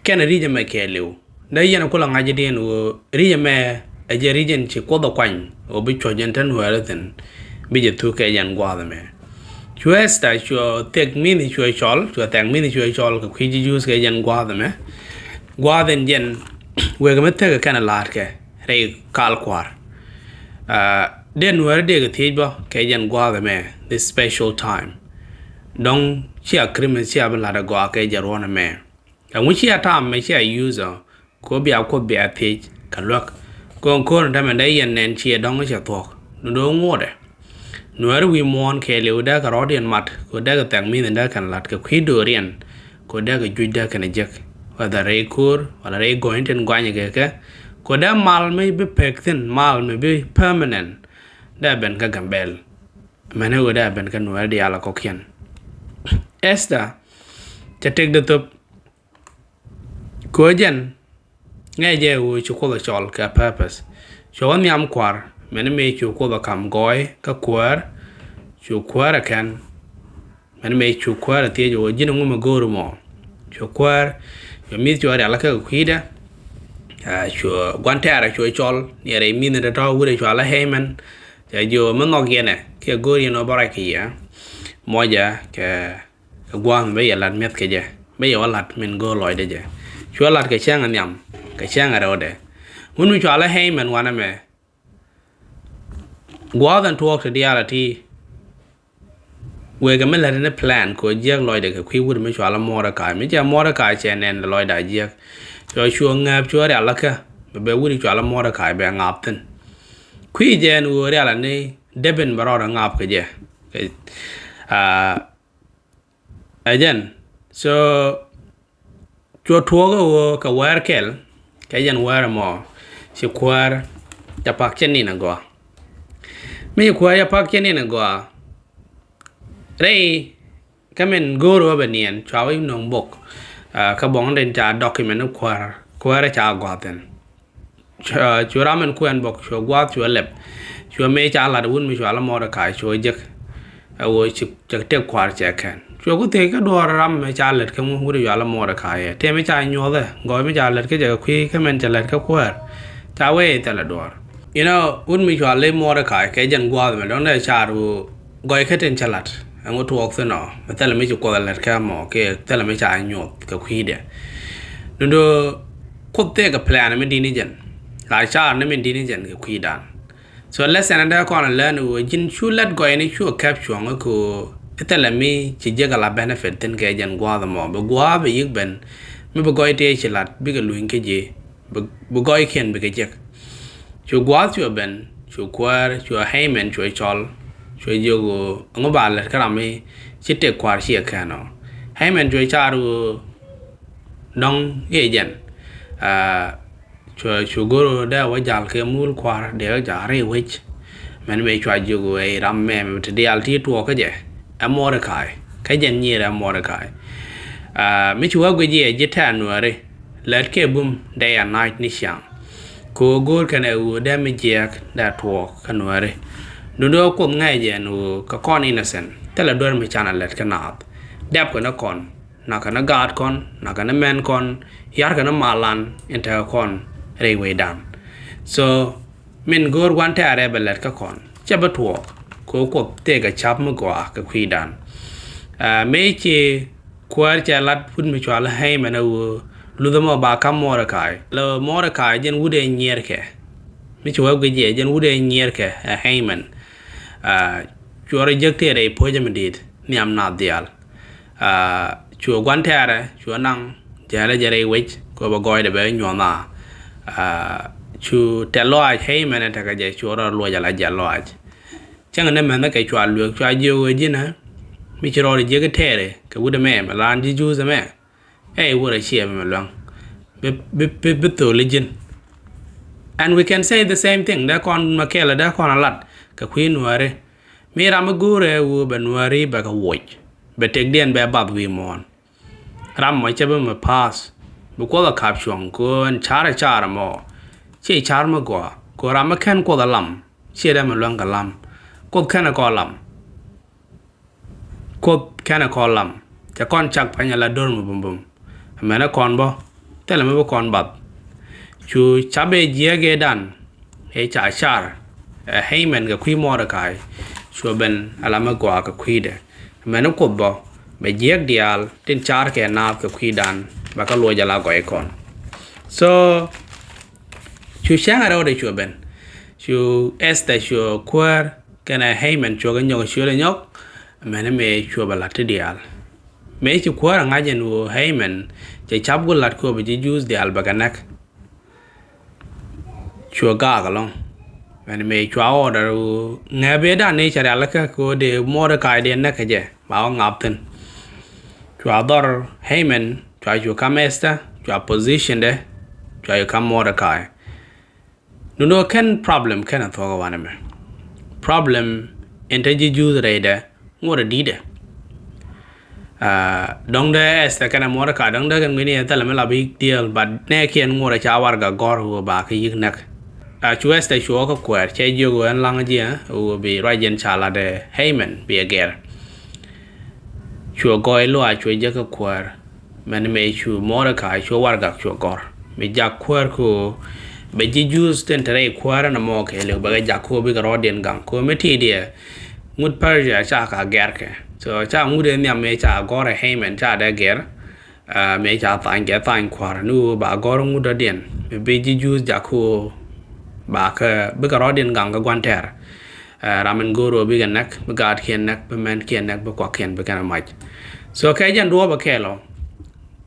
kɛnɛ ri̱c ɛmɛ kɛɛliw. Dee yɛn kulɛ ŋa̱c i̱diɛn ɣöö ri̱c ɛmɛ ɛ jɛ ri̱c in ci Kuoth ɛ kuany ɣöö bi cuɔ̱c in te Nuäärä thi̱n, bi jɛ thuk kɛ jɛn gua̱a̱th ɛmɛ. Cuɛ Esther cuɛ thɛk mi̱th cuɛ cɔl, cuɛ thɛk mi̱th cuɛ cɔl kɛ kui̱ ji̱ Jews kɛ jɛn gua̱a̱th ɛmɛ. Gua̱a̱th in jɛn wek ɛmɛ thek kɛnɛ la̱a̱tkɛ rɛy kal kua̱r. Ah, dee Nuäärä dee kɛ thiec bä kɛ jɛn gua̱a̱th ɛmɛ, this special time. Dɔ̱ŋ cia agreement cia bi la̱t ɛ gɔaa kɛ jɛ ruɔ̱n ɛmɛ. Ɛŋu cia tam mɛ cia use ɔ, ko bia Kuoth bia thiec kɛ luäk. Kɔn ko̱r ni tämɛ dee yɛn nɛn ciɛ dɔ̱ŋ cɛ thuɔ̱k. Ni do̱ ŋuɔ̱tɛ. Nuäärä wi̱i̱ muɔ̱ɔ̱n kɛɛliw dee kɛ rɔ̱diɛn mat, ko dee kɛ thɛk mi̱th dee kɛn la̱t kɛ kui̱ do̱riɛn, ko dee kɛ juc dee kɛn jek. Whether rɛy ko̱r, wala rɛy gɔ̱ny tin guanyɛ kɛ kɛ. Ko dee mal mi bi pek thi̱n, mal mi bi permanent. Dee ben kä Gambɛl. Mɛnɛ ɣöö dee ben kä Nuäärä diaal a kɔ̱kiɛn. Esther, cɛ tëkdɛ thöp. Kɛ ɣöö jɛn ŋäcɛ jɛ ɣöö ci Kuoth ɛ cɔl kɛ purpose. Cuɛ wä nhiam kua̱r, mɛn mëë cu Kuoth ɛ ka̱m gɔɔy kä kuäär, cu kuäär ɛ kɛn. Mɛn mëë cu kuäär ɛ thiec ɣöö ji̱n ɛŋu mi go̱o̱r mɔ. Cu kuäär, cuɛ mi̱th cuɛ rial kä kui̱dɛ. Ah, cuɛ gua̱n tɛɛrɛ cuɛ cɔl, ni rɛy mi̱th ni tɔ̱tɔ̱ wurɛ cual ɛ Haman. Cɛ jiö mi nhɔk yɛnɛ, kiɛ go̱o̱r yɛn ɣöö bä ruac kɛ yɛ. Mɔcɛ kɛ kɛ gua̱a̱th mi bä yɛ lat mi̱eth kɛ jɛ, bä yɛ wä lat min go̱o̱r lɔcdɛ jɛ. Cuɛ lat kɛ cäŋ ɛ nhiam, kɛ cäŋ ɛ rɛwdɛ. Ŋun mi cɔal ɛ Haman wanɛ mɛ. Gua̱a̱th ɛn tuɔɔk ti diaal ɛ ti. Wëë kɛ mi lät ni plan kɛ ɣöö jiäk lɔcdɛ kɛ kui̱ wut mi cɔal ɛ Mordecai. Mi cɛ Mordecai cɛ nɛn lɔcdɛ a jiäk. Cɔ cuɔ ŋääp cuɔ rial ɛ kä. Bɛ bɛ wut cɔal ɛ Mordecai bɛ ŋaap thi̱n. Kui̱ jɛ ɛn ɣöö rial ɛ ni depin bɛ rɔɔdɛ ŋaap kɛ jɛ. Kɛ, ah, Ɛ jɛn. So, Cuɔ tuɔɔk ɛ ɣöö kɛ wäär kɛl, kɛ jɛn wäär ɛmɔ, ci kuäär cɛ pak cɛ nin agɔaa. Mi ci kuäär cɛ pak cɛ nin agɔaa, rɛy kä min go̱o̱r ɣöö bɛ niɛn, cua wä nöŋ bok, ah, kä buɔ̱ŋ den ca document ni kuäär, kuäär ca gua̱a̱th thi̱n. Cu, cu ram min kuɛn bok, cuɛ gua̱a̱th, cuɛ lɛp. Cuɛ mëë ca lat wut mi cɔal i̱ Mɔdɛkai, cuɛ jek. Ɛ ɣöö ci, cɛ tëk kua̱r cɛ kɛn. Cuɛ ku thiec kä duɔ̱ɔ̱r ram mëë ca lät kä wut mi cɔal i̱ Mɔdɛkai ɛ. Tëë mi ca nyuɔ̱thɛ, gɔɔy mi ca lät kä jɛ kɛ kui̱, kä min cɛ lät kä kuäär. Ca wee thilɛ duɔ̱ɔ̱r. You know, wut mi cɔal i̱ Mɔdɛkai kɛ jɛn gua̱a̱th mɛ dɔ̱ŋ dee car ɣöö gɔɔy kä tin cä la̱t. Ɛŋu tuɔɔk thi̱n ɔ, mi thilɛ mi ci Kuoth ɛ lät kɛ mɔ, kiɛ thilɛ mi ca nyuɔth kɛ kui̱dɛ. Duundɛ Kuoth tëëkɛ plan mi di̱t ni jɛn. La car ni mi di̱t ni jɛn kɛ kui̱dan. So lesson in dee kɔn ɛ learn ɣöö ji̱n cu lät gɔɔyni cu kɛp cuɔ̱ŋ i̱ kɛ ɣöö i̱ thilɛ mi ci jek ala benefit thi̱n kɛ jɛn gua̱a̱th ɛmɔ. Bi gua̱a̱th bi yi̱k ben, mi bi gɔɔy tëë ci la̱t, bikɛ luny kä ji̱. Bi, bi gɔɔykiɛn bikɛ jek. Cu gua̱a̱th cuɛ ben, cu kuäär, cu Haman cuɛ cɔl, cuɛ jiök ɣöö ɛŋu ba lät kä ram mi ci tëk kua̱r ciɛ kɛn ɔ. Haman cuɛ car ɣöö dɔ̱ŋ i̱ jɛn. Ah, cuɛ, cu go̱r ɣöö dee wä jal kɛ muul kua̱r, dee wä jal ri wec. Mɛn mëë cua jiök ɣöö ɛ ram mɛmɛ ti diaal ti tuɔɔk kä jɛ, ɛ Mɔdɛkai, kä jɛn nyier ɛ Mɔdɛkai. Ah, mi ci wä guic yɛ ji̱ tɛ̈ɛ̈n Nuääri, lät kɛ bum day and night ni ciaŋ. Kɛ ɣöö go̱o̱r kɛn ɛ ɣöö dee mi jiɛɛk dee tuɔɔk kä Nuääri. Duundɛ Kuoth ŋäcɛ jɛ ɛn ɣöö kɛ kɔn innocent, thilɛ duer mi canɛ lät kä naath. Dɛpkɛ ni kɔn, na̱kɛ ni gaatkɔn, na̱kɛ ni mɛnkɔn, ya̱rkɛ ni malan in tekɛ kɔn rɛy wecdan. So, min go̱o̱r gua̱n tɛ̈rɛ bɛ lät kä kɔn, cɛ bi tuɔɔk, kɛ ɣöö Kuoth tëëkɛ ca̱p mi gɔaa kɛ kui̱dan. Ah, mëë ci kuäär cɛ lat wut mi cɔal Haman ɛ ɣöö luthɛ mɔ ba ka̱m Mɔdɛkai. Lɛ Mɔdɛkai jɛn wut ɛ nyiɛɛrkɛ. Mi ci wä guic yɛ jɛn wut ɛ nyiɛɛrkɛ ɛ Haman. Ah, cuɛ rɔ jek tëë rɛy puɔ̱cä mi di̱i̱t nhiam naath diaal. Ah, cuɛ gua̱n tɛ̈rɛ, cuɛ naŋ, jälɛ jɛ rɛy wec, kɛ ɣöö bɛ gɔɔydɛ bɛ nyuɔ̱th a. Ah, cu tɛ̈th lɔaac Haman ɛ tekɛ jɛ, cuɛ rɔ luɔc ala jɛl lɔaac. Cäŋ ni mɛnh kɛ cua luek, cua jiök ɣöö ji̱n ɛ mi ci rɔɔdɛ jiäk tɛɛrɛ kɛ wut ɛmɛ, mɛ laan ji̱ Juudh ɛmɛ. Ɛ i̱ wut ɛ ciɛ mɛ luäŋ. Bi, bi, bi, bi thöl i̱ ji̱n. And we can say the same thing. Dee kɔn mɛ kɛl, dee kɔn a lat kɛ kui̱ Nuääri. Mi ram mi go̱o̱rɛ ɣöö bɛ Nuääri bɛ kɛ woc, bɛ tëkdiɛn bɛ bath wi̱i̱ muɔ̱ɔ̱n. Ram mɔ cɛ bi mi pass. Bi Kuoth a ka̱p cuɔ̱ŋ kɛ ɣöö ɛn car ɛ car ɛmɔ. Ciɛ car mi gɔaa. Kɛ ɣöö ram mi /ken Kuoth a lam, ciɛ dee mi luäŋ kɛ lam. Kuoth /kenɛ kɔn lam. Kuoth /kenɛ kɔn lam. Cɛ kɔn cak pɛny ala do̱r mi bumbum. Ɛmɛnɛ kɔn bä, thilɛ mi bi kɔn bath. Cu ca̱p ëë jiääk ëëdan, ëë ca car ɛ Haman kɛ kui̱ Mɔdɛkai, cuɛ ben ala mi gɔaa kɛ kui̱dɛ. Mɛn ni Kuoth bä, bɛ jiääk diaal tin carkɛ naath kɛ kui̱dan, bɛ kɛ luɔc ala gɔɔy kɔn. So, cu cäŋ ɛ rɛwdɛ cuɛ ben. Cu Ester, cuɛ kuäär kɛnɛ Haman cuɛ kɛ nyɔk, cuɛ lɛ nyɔk, mɛn ni mëë cuɛ bɛ la̱t ti diaal. Mëë ci kuäär ɛ ŋa̱c ɛn ɣöö Haman cɛ ca̱p ku la̱t kɛ ɣöö bi ji̱ Juudh diaal bɛ kɛ näk. Cuɛ gaak ɛlɔ̱ŋ. Mɛn mëë cua order ɣöö ŋɛ̈p ëëdan ni cɛ rialikä kɛ ɣöö dee Mɔdɛkai dee näk kɛ jɛ, ba wä ŋap thi̱n. Cua dhɔr Haman, cua cu ka̱m Ester, cua position dɛ, cua cu ka̱m Mɔdɛkai. Duundɛ /ken problem /kenɛ thuɔ̱k ɛ wanɛ mɛ. Problem in te ji̱ Juudh rɛydɛ ŋuɔ̱t ɛ di̱tdɛ. Ah, dɔ̱ŋdɛ Ester kɛnɛ Mɔdɛkai, dɔ̱ŋdɛ kɛn guini ɛ thilɛ mi la big deal, but nɛɛkiɛn ŋuɔ̱t ɛ ca warɛgak gɔ̱r ɣöö ba kɛ yi̱k näk. Ah, cu Ester cuɔɔk kä kuäär, cɛ jiök ɣöö ɛn la̱ŋ ji̱ ɛ ɣöö bi ruac jɛn ca lat ɛ Haman bi ɛ gɛr. Cuɛ gɔɔy lɔaac, cuɛ jek kä kuäär. Mɛn mëë cu Mɔdɛkai, cu warɛgak cuɛ gɔ̱r, mi jak kuäär kɛ ɣöö bɛ ji̱ Juudh tin te rɛy kuäärä nɔmɔ kɛɛliw, bɛ kɛ jak kɛ ɣöö bikɛ rɔɔdiɛn gaŋ kɛ ɣöö mi ti̱i̱diɛ ŋut Persia ca kɛ gɛrkɛ. So ca ŋut ëë nhiam mëë ca gɔ̱r ɛ Haman ca dee gɛr. Ah, mëë ca thanykɛ thany kua̱r ni ɣöö ba gɔ̱r ŋut dɔ̱diɛn, mi bi ji̱ Juudh jak kɛ ɣöö ba kɛ, bikɛ rɔɔdiɛn gaŋ kɛ gua̱n tɛɛr. Ah, ram in go̱o̱r ɣöö bikɛ näk, bi gaatkiɛn näk, bi mɛnkiɛn näk, bi kuakiɛn, bi kɛn ɛ mac. So kɛ jɛn duɔ̱ɔ̱p ɛ kɛɛl ɔ.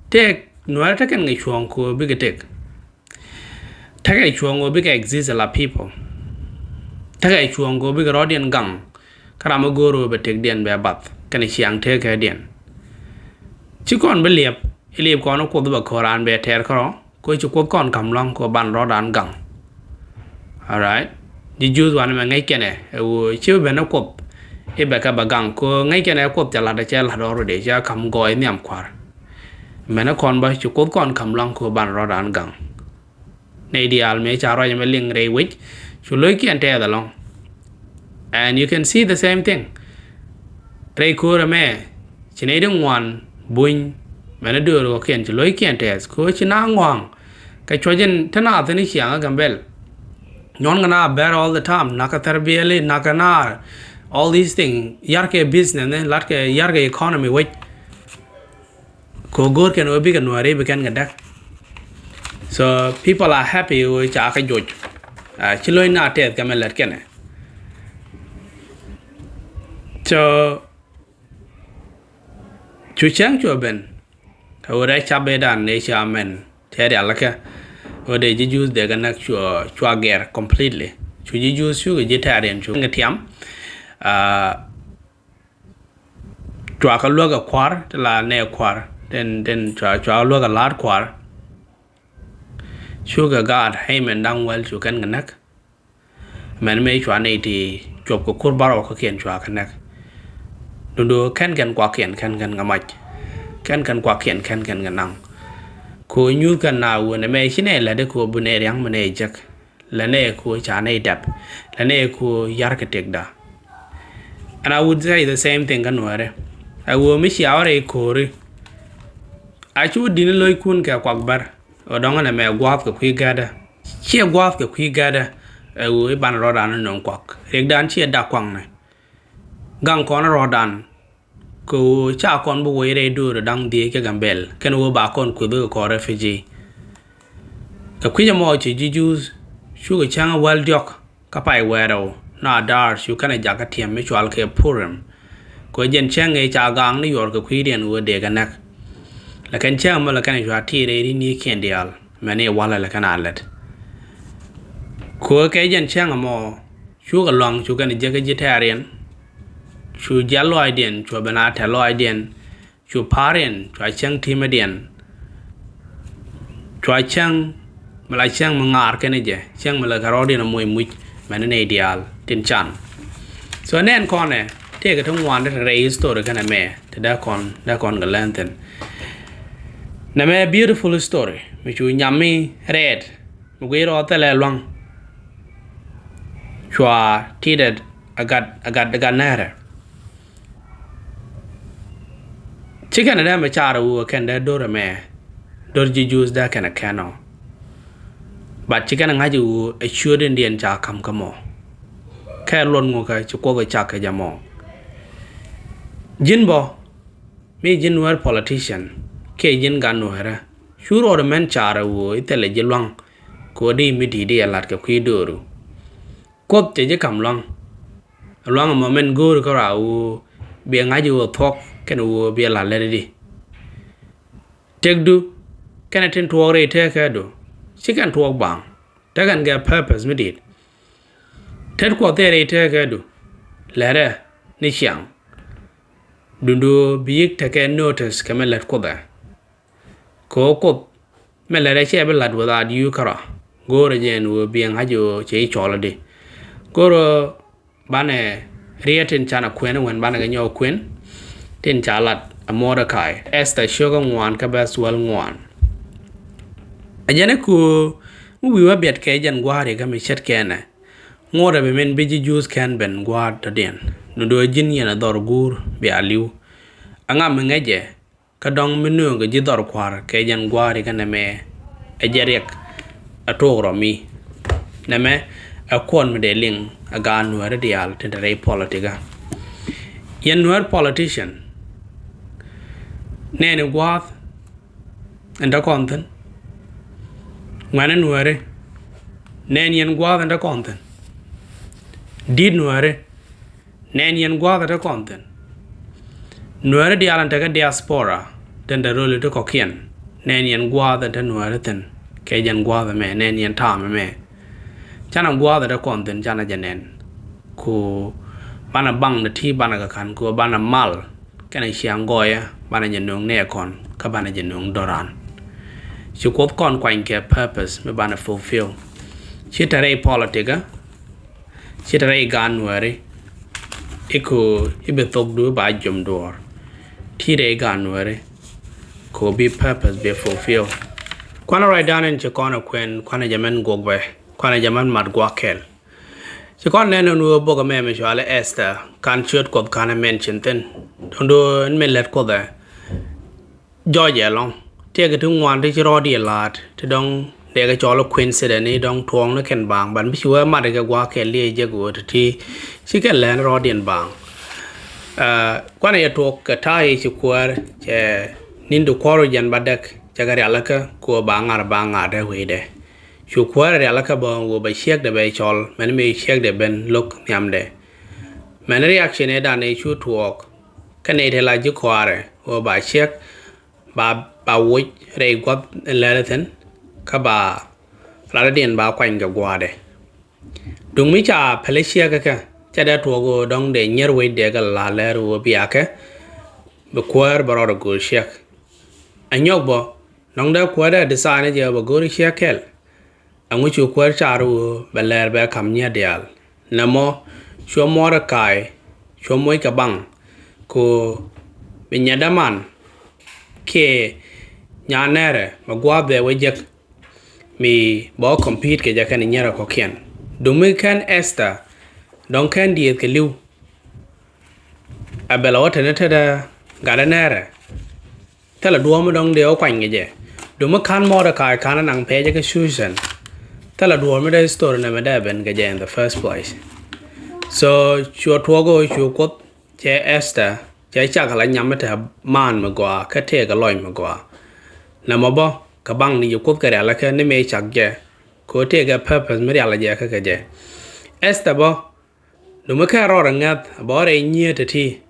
Tëëk Nuäärä te kɛn kɛ cuɔ̱ɔ̱ŋ kɛ ɣöö bikɛ tëk. Tekɛ cuɔ̱ɔ̱ŋ ɣöö bikɛ exist ala people. Tekɛ cuɔ̱ɔ̱ŋ ɣöö bikɛ rɔɔdiɛn gaŋ. Kä ram mi go̱o̱r ɣöö bɛ tëkdiɛn bɛ bath kɛnɛ ciaŋ tëëkädiɛn. Ci kɔn bi liɛp Ilip kɔn Kuoth bɛ ko̱r an bɛ tɛɛr kärɔ̱, ko ci Kuoth kɔn ka̱m lua̱ŋ ko ban rɔɔdan gaŋ. Alright. Ji̱ Juudh wanɛ mɛ ŋäc kɛnɛ ɛ ɣöö ci ben ni Kuoth i̱ bɛ kɛ bɛ gaŋ ko ŋäc kɛnɛ Kuoth ca la̱t ɛ cɛ la̱t already, cɛ ka̱m gɔɔy nhiam kua̱r. Mɛn ni kɔn bä ci Kuoth kɔn ka̱m lua̱ŋ ko ban rɔɔdan gaŋ. Nɛy diaal mëë ca ruac ɛmɛ liŋ rɛy wec, cu lo̱ckiɛn tɛɛth ɛlɔ̱ŋ. And you can see the same thing. Rɛy ko̱o̱r ɛmɛ ci nɛy ti ŋuan buny mɛn a döör kɔ̱kiɛn ci lo̱ckiɛn tɛɛth, ko̱o̱r ci na ŋɔaŋ kɛ cuɔ̱c in te na thi̱n i̱ ciaŋ ɛ Gambɛl. Nyuɔ̱n kɛ na bɛr all the time, nakä thɛr biɛli, nakä na all these things, yarkɛ business ni, latkɛ yarkɛ economy wec. Ko go̱o̱r kɛn ɣöö bikɛ Nuääri bi kɛn kɛ däk. So people are happy ɣöö ca kɛ joc. Ah, ci lo̱c na tɛth kɛ mɛ lät kɛnɛ. So cu cäŋ cu ben ɛ ɣöö rɛy cap ëëdan ëë ca mɛn tɛɛt rialikä. Ɣöö dee ji̱ Juudh dee kɛ näk cua, cua gɛr completely. Cu ji̱ Juudh cukɛ ji̱ tɛɛriɛn cu kɛ tiam. Ah, Cua kɛ luäk ɛ kua̱r, ti la nɛ kua̱r, tin, tin cua, cua kɛ luäk ɛ la̱a̱t kua̱r. Cukɛ gaat, hey, mɛn da̱ŋ wäl cu kɛn kɛ näk. Mɛn mëë cua nɛy ti cuɔp kɛ kur bärɔw kɔ̱kiɛn cua kɛ näk. Duundɛ kɛn kɛn kuakiɛn kɛn kɛn kɛ mac. Kɛn kɛn kuakiɛn kɛn kɛn kɛ naŋ. Kɛ ɣöö nyuuth kɛn na wun ɛmɛ ci nɛ lätdɛ kɛ ɣöö bi nɛ ria̱ŋ mi nɛ jek. Lɛ nɛ kɛ ɣöö ca nɛy dɛp. Lɛ nɛ kɛ ɣöö yarkɛ tëkda. And I would say the same thing kä Nuääri. Ɛ ɣöö mi cia wä rɛy ko̱o̱ri. A cu di̱t ni lo̱ckun kɛ kuak bär. Ɣöö dɔ̱ŋ ɛn ɛmɛ gua̱a̱th kɛ kui̱ gäätdä. Ciɛ gua̱a̱th kɛ kui̱ gäätdä. Ɛ ɣöö i̱ banɛ rɔ̱dan ni nöŋ kuak. Riɛkdan ciɛ dak kuaknɛ. Gaŋ kɔn rɔ̱dan. Kɛ ɣöö ca kɔn bi wec rɛy döör da̱ŋ dhieec kä Gambɛl kɛn ɣöö ba kɔn kueth kɛ kɔn refugee. Kɛ kui̱c ɛmɔ ci ji̱ Juudh cukɛ cäŋ wäl diɔ̱k kä pay wäl rɛw na Adar cu kɛn ɛ jakä tiɛm mi cual kɛ Purim. Kɛ ɣöö jɛn cäŋ ëë ca gaŋ ni yuɔr kɛ kui̱diɛn ɣöö dee kɛ näk. Lɛ kɛn cäŋ ɛmɔ lɛ kɛn ɛ cua tiit rɛy ri̱n yiëëkiɛn diaal. Mɛn i̱ walɛ lɛ kɛn a lät. Kɛ ɣöö kɛ jɛn cäŋ ɛmɔ cukɛ luaŋ cu kɛn jiäk kä ji̱ tɛ̈riɛn. Cu jial lɔaacdiɛn, cua ben a tɛ̈th lɔaacdiɛn. Cu pa̱a̱riɛn, cua cäŋ ti̱mädiɛn. Cua cäŋ mi la cäŋ mi ŋaar kɛn jɛ, cäŋ mi la kɛ rɔɔdiɛn a moc muc, mɛn ni nɛy diaal tin can. So nɛn kɔnɛ, tëëkɛ ti ŋuan ti te rɛy history kɛnɛ mɛ, ti dee kɔn, dee kɔn kɛ lɛn thi̱n. Nɛmɛ beautiful story, mi cu nyam mi rɛɛt, mi guiy rɔɔth thilɛ luaŋ. Cua ti̱i̱t ɛ gat, ɛ gat, ɛ gat nɛrɛ. Ci kɛn dee mɛ car wu kɛn dee dor mɛ, dor ji̱ Juudh dee kɛn kɛn ɔ. But ci kɛn ŋa̱c wu ɛ ciöt in diɛn ca ka̱m kä mɔ. Kɛ luɔt ŋu kä ci Kuoth cak kɛ jɛ mɔ. Ji̱n bɔ, mi ji̱n Nuäär politician, kiɛ ji̱n gat Nuäärä. Cu rɔɔd mɛn car wu i̱ thilɛ ji̱ luaŋ. Kɛ ɣöö di mi di̱i̱t i̱ lat kɛ kui̱ dööru. Kuoth cɛ ji̱ ka̱m lua̱ŋ. Lua̱ŋ ɛmɔ mɛn go̱o̱ri kä rɔa ɣöö biɛ ŋa̱c ɣöö thuɔ̱k kɛn ɣöö biɛ la̱t lät i̱di. Tëkdu kɛnɛ tin tuɔɔk rɛy tëkädu ci kɛn tuɔɔk baŋ. Tekɛn kɛ purpose mi di̱i̱t. Tet Kuɔth thil rɛy tëkädu. Lɛrɛ ni ciaŋ. Duundu bi yik tekɛ notice kɛ mɛ lät Kuoth ɛ. Kɛ ɣöö Kuoth mɛ lɛt ɛ cɛ bi la̱t without you kärɔa. Go̱o̱rɛ jɛ ɛn ɣöö biɛ ŋa̱c ɣöö cɛ i̱ cɔl adi. Go̱o̱rɛ banɛ riet tin canɛ kuɛn wän banɛ kɛ nyɔk kuɛn. Tin ca lat ɛ Mordecai. Esther ciök ɛ ŋuan kä bɛth wäl ŋuan. Ɛ jɛn ɛ köö mi wi̱i̱ wä biɛt kɛ jɛn gua̱a̱ri kä mi ce̱tkɛ ɛnɛ. Ŋuɔ̱t ɛ bi min bi ji̱ Juudh kɛn ben gua̱a̱r dɔ̱diɛn. Ni do̱ ji̱n yɛn ɛ dhɔr guur bia li̱w. Ɛ ŋa mi ŋäcɛ. Kä dɔ̱ŋ mi nööŋ kɛ ji̱ dhɔr kua̱r kɛ jɛn gua̱a̱ri kä nɛmɛ ɛ jɛ riɛk ɛ tuɔɔk rɔ mi. Nɛmɛ ɛ kuɔn mi dee liŋ ɛ gaat Nuääri diaal tin te rɛy politikä. Yɛn Nuäär politician nɛɛni gua̱a̱th ɛn te kɔn thi̱n. Ŋuɛ̈ni Nuääri nɛɛni yɛn gua̱a̱th ɛn te kɔn thi̱n. Di̱t Nuääri Nɛn yɛn gua̱a̱th ɛ te kɔn thi̱n. Nuääri diaal ɛn tekɛ diaspora tin te rööli ti kɔ̱kiɛn. Nɛn yɛn gua̱a̱th ɛ te Nuääri thi̱n kɛ jɛn gua̱a̱th ɛmɛ nɛn yɛn ta̱a̱m ɛmɛ. Canɛ gua̱a̱th ɛ te kɔn thi̱n canɛ jɛ nɛn. Ku banɛ baŋ ni ti banɛ kɛ ka̱n ku banɛ mal kɛnɛ ciaŋ gɔɔyä, banɛ jɛ nööŋ nɛɛkɔn, kä banɛ jɛ nööŋ dɔran. Ci Kuoth kɔn kuany kɛ purpose mi banɛ fulfill. Ci te rɛy politic kä, ci te rɛy gan Nuääri, i̱ kɛ ɣöö i̱ bi thokdu ba jiöm duɔ̱ɔ̱r. Ti rɛy gan Nuääri kɛ ɣöö bi purpose bi fulfill. Kuanɛ ruacdan in ci kɔn ɛ kuɛn, kuanɛ jɛ mɛn guɔk bɛ, kuanɛ jɛ mɛn mat gua̱a̱th kɛl. Ci kɔn nɛn ɛn ɣöö bok ɛmɛ mi cɔalɛ Esther, kan ciöt Kuɔth kan ɛ mention thi̱n. Dɔ̱ŋ do̱ ɛn min lät Kuɔth ɛ jɔc ɛlɔ̱ŋ. Tëëkɛ ti ŋuan ti ci rɔɔdiɛn la̱a̱t, ti dɔ̱ŋ dee kɛ cɔl ɛ coincidence ni dɔ̱ŋ tuɔɔkni kɛn baaŋ, but mi ci wee mat kɛ gua̱a̱th kɛl liɛc jek ɣöö ti ti ci kɛn lɛn rɔɔdiɛn baaŋ. Ɛ, kuanɛ yɛ tuɔɔk kɛ ta̱a̱ i̱ ci kuäär, cɛ ni̱n ti kuɔr jɛn ba däk, cɛ kɛ rialikä kɛ ɣöö ba ŋa̱r ba ŋa̱r dee wecdɛ. Cu kuäär rialikä bä ɣöö bɛ ciekdɛ bɛ cɔl, mɛn mi ciekdɛ ben lo̱k nhiamdɛ. Mɛn reaction ëëdan ëë cu tuɔɔk kä nɛy ti la ji̱ kɔaarɛ ɣöö ba ciek, ba, ba woc rɛy gua̱th in lɛl thi̱n, kä ba latdädiɛn ba kuany kɛ gua̱a̱dɛ. Duŋ mi ca päli ciek kä, ca dee tuɔɔk ɣöö dɔ̱ŋ dee nyier wecdɛ kɛ la lɛr ɣöö bia kɛ bi kuäär bɛ rɔɔdɛ go̱o̱r ciek. Ɛ nyɔk bä, dɔ̱ŋ dee kuäär dee design jɛ bɛ go̱o̱r ciek kɛl. Ɛŋu cu kuäär car ɣöö bɛ lɛr bɛ ka̱m nyier diaal? Nɛmɔ, cuɛ Mɔrdekai, cuɛ moc kɛ baŋ kɛ ɣöö bi nyiɛtdä man kiɛ nyan nɛɛrɛ mɛ gua̱a̱th bɛ wä jek, mi bɛ wä compete kɛ jɛ kɛnɛ nyierɛ kɔ̱kiɛn. Duŋ mi kɛn Esther, dɔ̱ŋ kɛn diëëth kɛ li̱w. Ɛ bɛ lɛ wä te ni tetdä gatdä nɛɛrɛ. Thilɛ duɔ̱ɔ̱p mi dɔ̱ŋ dee wä kuany kɛ jɛ. Duŋ mi ka̱n Mɔrdekai ka̱n ɛ naŋ pɛcɛ kä Cucan. Thilɛ duɔ̱ɔ̱p mi dee story nɛmɛ dee ben kɛ jɛ in the first place. So, cuɛ tuɔɔk ɣöö cu Kuoth, cɛ Esther, cɛ cak la nyam mi te man mi gɔaa, kä tëëkɛ lɔc mi gɔaa. Nɛmɔ bä, kɛ baŋ ni ci Kuoth kɛ rialikä ni mëë cak jɛ, kɛ ɣöö tëëkɛ purpose mi rialɛ jɛ kä kɛ jɛ. Esther bä, duŋ mi kɛn rɔɔdɛ ŋäth, bɛ wä rɛy nyier te ti.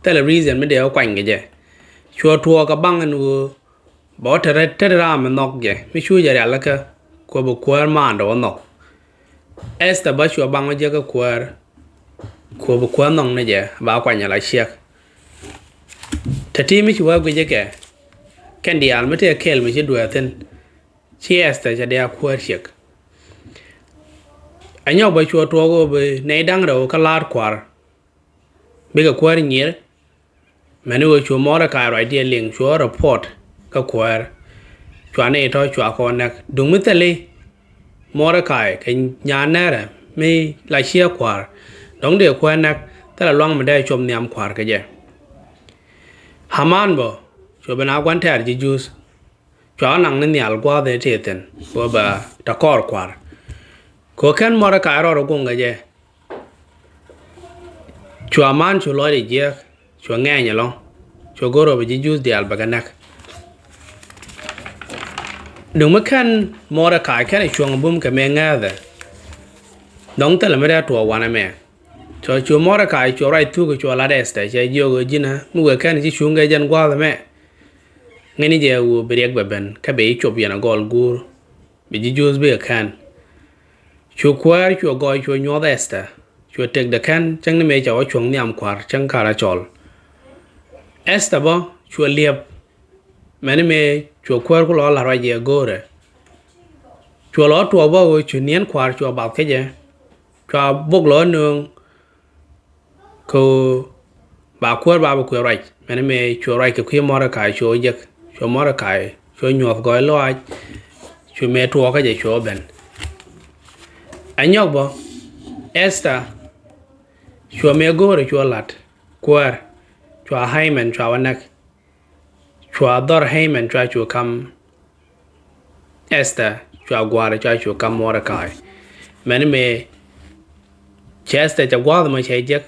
Thilɛ reason mi dee wä kuany kɛ jɛ. Cuɛ tuɔɔk kɛ baŋ ɛn ɣöö bɛ wä te rɛt, te rɛt ram mi nhɔk jɛ, mi cu jɛ rialikä, kɛ ɣöö bi kuäär maandɛ wä nhɔk. Esther bä cuɛ baŋ wä jek kä kuäär, kɛ ɣöö bi kuäär nhɔk ni jɛ, ba kuany ala ciek. Te ti mi ci wä guic jɛ kɛ, kɛn diaal mi tëë kɛl mi ci dueer thi̱n, ci Esther cɛ dee a kuäär ciek. Ɛ nyɔk bä cuɛ tuɔɔk ɣöö bi nɛy da̱ŋ rɛw kä la̱a̱t kua̱r, bikɛ kuäär nyier. Mɛni ɣöö cu Mɔrdekai ruacdiɛn liŋ, cuɛ report kä kuäär. Cua nɛy tɔ̱ cua kɔn näk. Duŋ mi thili Mɔrdekai kɛ nyan nɛɛrɛ mi la ciek kua̱r, dɔ̱ŋ dee kuäär näk, thilɛ luaŋ mi dee cuɔp nhiam kua̱r kɛ jɛ. Haman bä, cuɛ ben a gua̱n tɛ̈r ji̱ Juudh. Cua naŋ ni nhial gua̱a̱th ëë tëë thi̱n, kɛ ɣöö bɛ te kɔɔr kua̱r. Kɛ ɣöö kɛn Mɔrdekai rɔɔdɛ guŋ kɛ jɛ. Cua man cu lɔcdɛ jiääk, cua ŋɛɛny ɛlɔ̱ŋ, cua go̱r ɣöö bɛ ji̱ Juudh diaal bɛ kɛ näk. Duŋ mi kɛn Mɔrdekai kɛnɛ cuɔ̱ŋ bum kɛ mëë ŋääthɛ. Dɔ̱ŋ thilɛ mi dee tuɔɔk wanɛ mɛ. Cua cu Mɔrdekai cua ruac thuk cua lat Esther, cɛ jiök ɣöö ji̱nä mi wëë kɛn ci cuŋ kɛ jɛn gua̱a̱th ɛmɛ. Ŋäcni jɛ ɣöö bi riɛk bɛ ben, kä bɛ ji̱ cop yɛn a gɔl guur, bi ji̱ Juudh bikɛ kän. Cu kuäär cuɛ gɔɔy cuɛ nyuɔth Esther, cuɛ tëkdɛ kän cäŋ ni mëë ca wä cuɔ̱ŋ nhiam kua̱r cäŋ ka̱rä cɔl. Esther bä cuɛ liɛp, mɛni mëë cuɛ kuäär ku lɔ la̱r ruac jɛ go̱o̱rɛ. Cuɛ lɔ tuɔɔk bä ɣöö cu niɛn kua̱r cuɛ bath kä jɛ. Cua bok lɔ nööŋ kɛ ɣöö ba kuäär ba bi kuëë ruac. Mɛni mëë cuɛ ruac kɛ kui̱ Mɔrdekai cuɛ jek, cuɛ Mɔrdekai cuɛ nyuɔth gɔɔy lɔaac, cuɛ mëë tuɔɔkä jɛ cuɛ ben. Ɛ nyɔk bä, Esther cuɛ mëë go̱o̱rɛ cuɛ la̱t kuäär, cua Haman cua wä näk. Cua dhɔr Haman cua cu kam Esther, cua gua̱a̱r cua cu kam Mɔrdekai. Mɛni mëë cɛ Esther cɛ gua̱a̱th mɔ cɛ jek,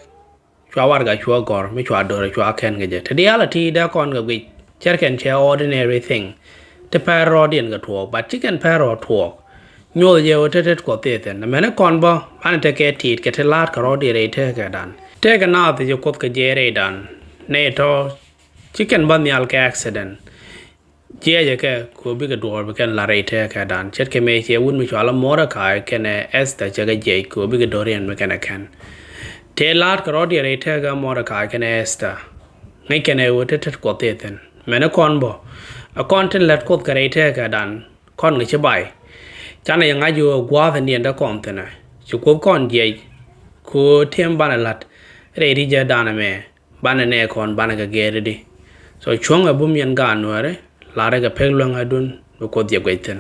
cua warɛga cua gɔ̱r mi cua do̱r cua kɛn kɛ jɛ. Te diaal a ti dee kɔn kɛ guic, cärkɛn cɛ ordinary thing. Ti pɛr rɔɔdiɛn kɛ tuɔɔk, but ci kɛn pɛr rɔɔd tuɔɔk. Nyoth jɛ wä tet tet Kuɔth thiee thi̱n. Mɛni kɔn bä, banɛ tekɛ ti̱i̱t kɛ ti la̱a̱t kɛ rɔɔdiɛn rɛy tëëkɛ dan. Tëëkɛ naath ci Kuoth kɛ jiɛc rɛydan. Nɛy tɔ̱ ci kɛn bä nhial kɛ accident. Jiɛcɛ kɛ kɛ ɣöö bikɛ duɔ̱ɔ̱r bi kɛn la̱r rɛy tëëkɛ dan. Ce̱tkɛ mëë ciɛ wut mi cɔal i̱ Mɔrdekai kɛnɛ Esther cɛ kɛ jiɛc kɛ ɣöö bikɛ do̱riɛn bi kɛn ɛ kɛn. Tëë la̱a̱t kɛ rɔɔdiɛn rɛy tëëkɛ Mɔrdekai kɛnɛ Esther. Ŋäc kɛn ɛ ɣöö te tet Kuɔth tëë thi̱n. Mɛn ɛ kɔn bä, ɛ kɔn tin lät Kuoth kɛ rɛy tëkädan, kɔn kɛ ci bay. Canɛ yɛ ŋa̱c ɣöö gua̱a̱th in diɛn te kɔn thi̱n ɛ, ci Kuoth kɔn jiɛc, kɛ ɣöö tëë banɛ la̱t rɛy ri̱cädan ɛmɛ, banɛ nɛɛ kɔn banɛ kɛ gɛɛr i̱di. So cuɔ̱ŋ ɛ bum yɛn gaat Nuääri, la̱rɛ kɛ pek luäŋädun bi Kuoth yɛ guic thi̱n.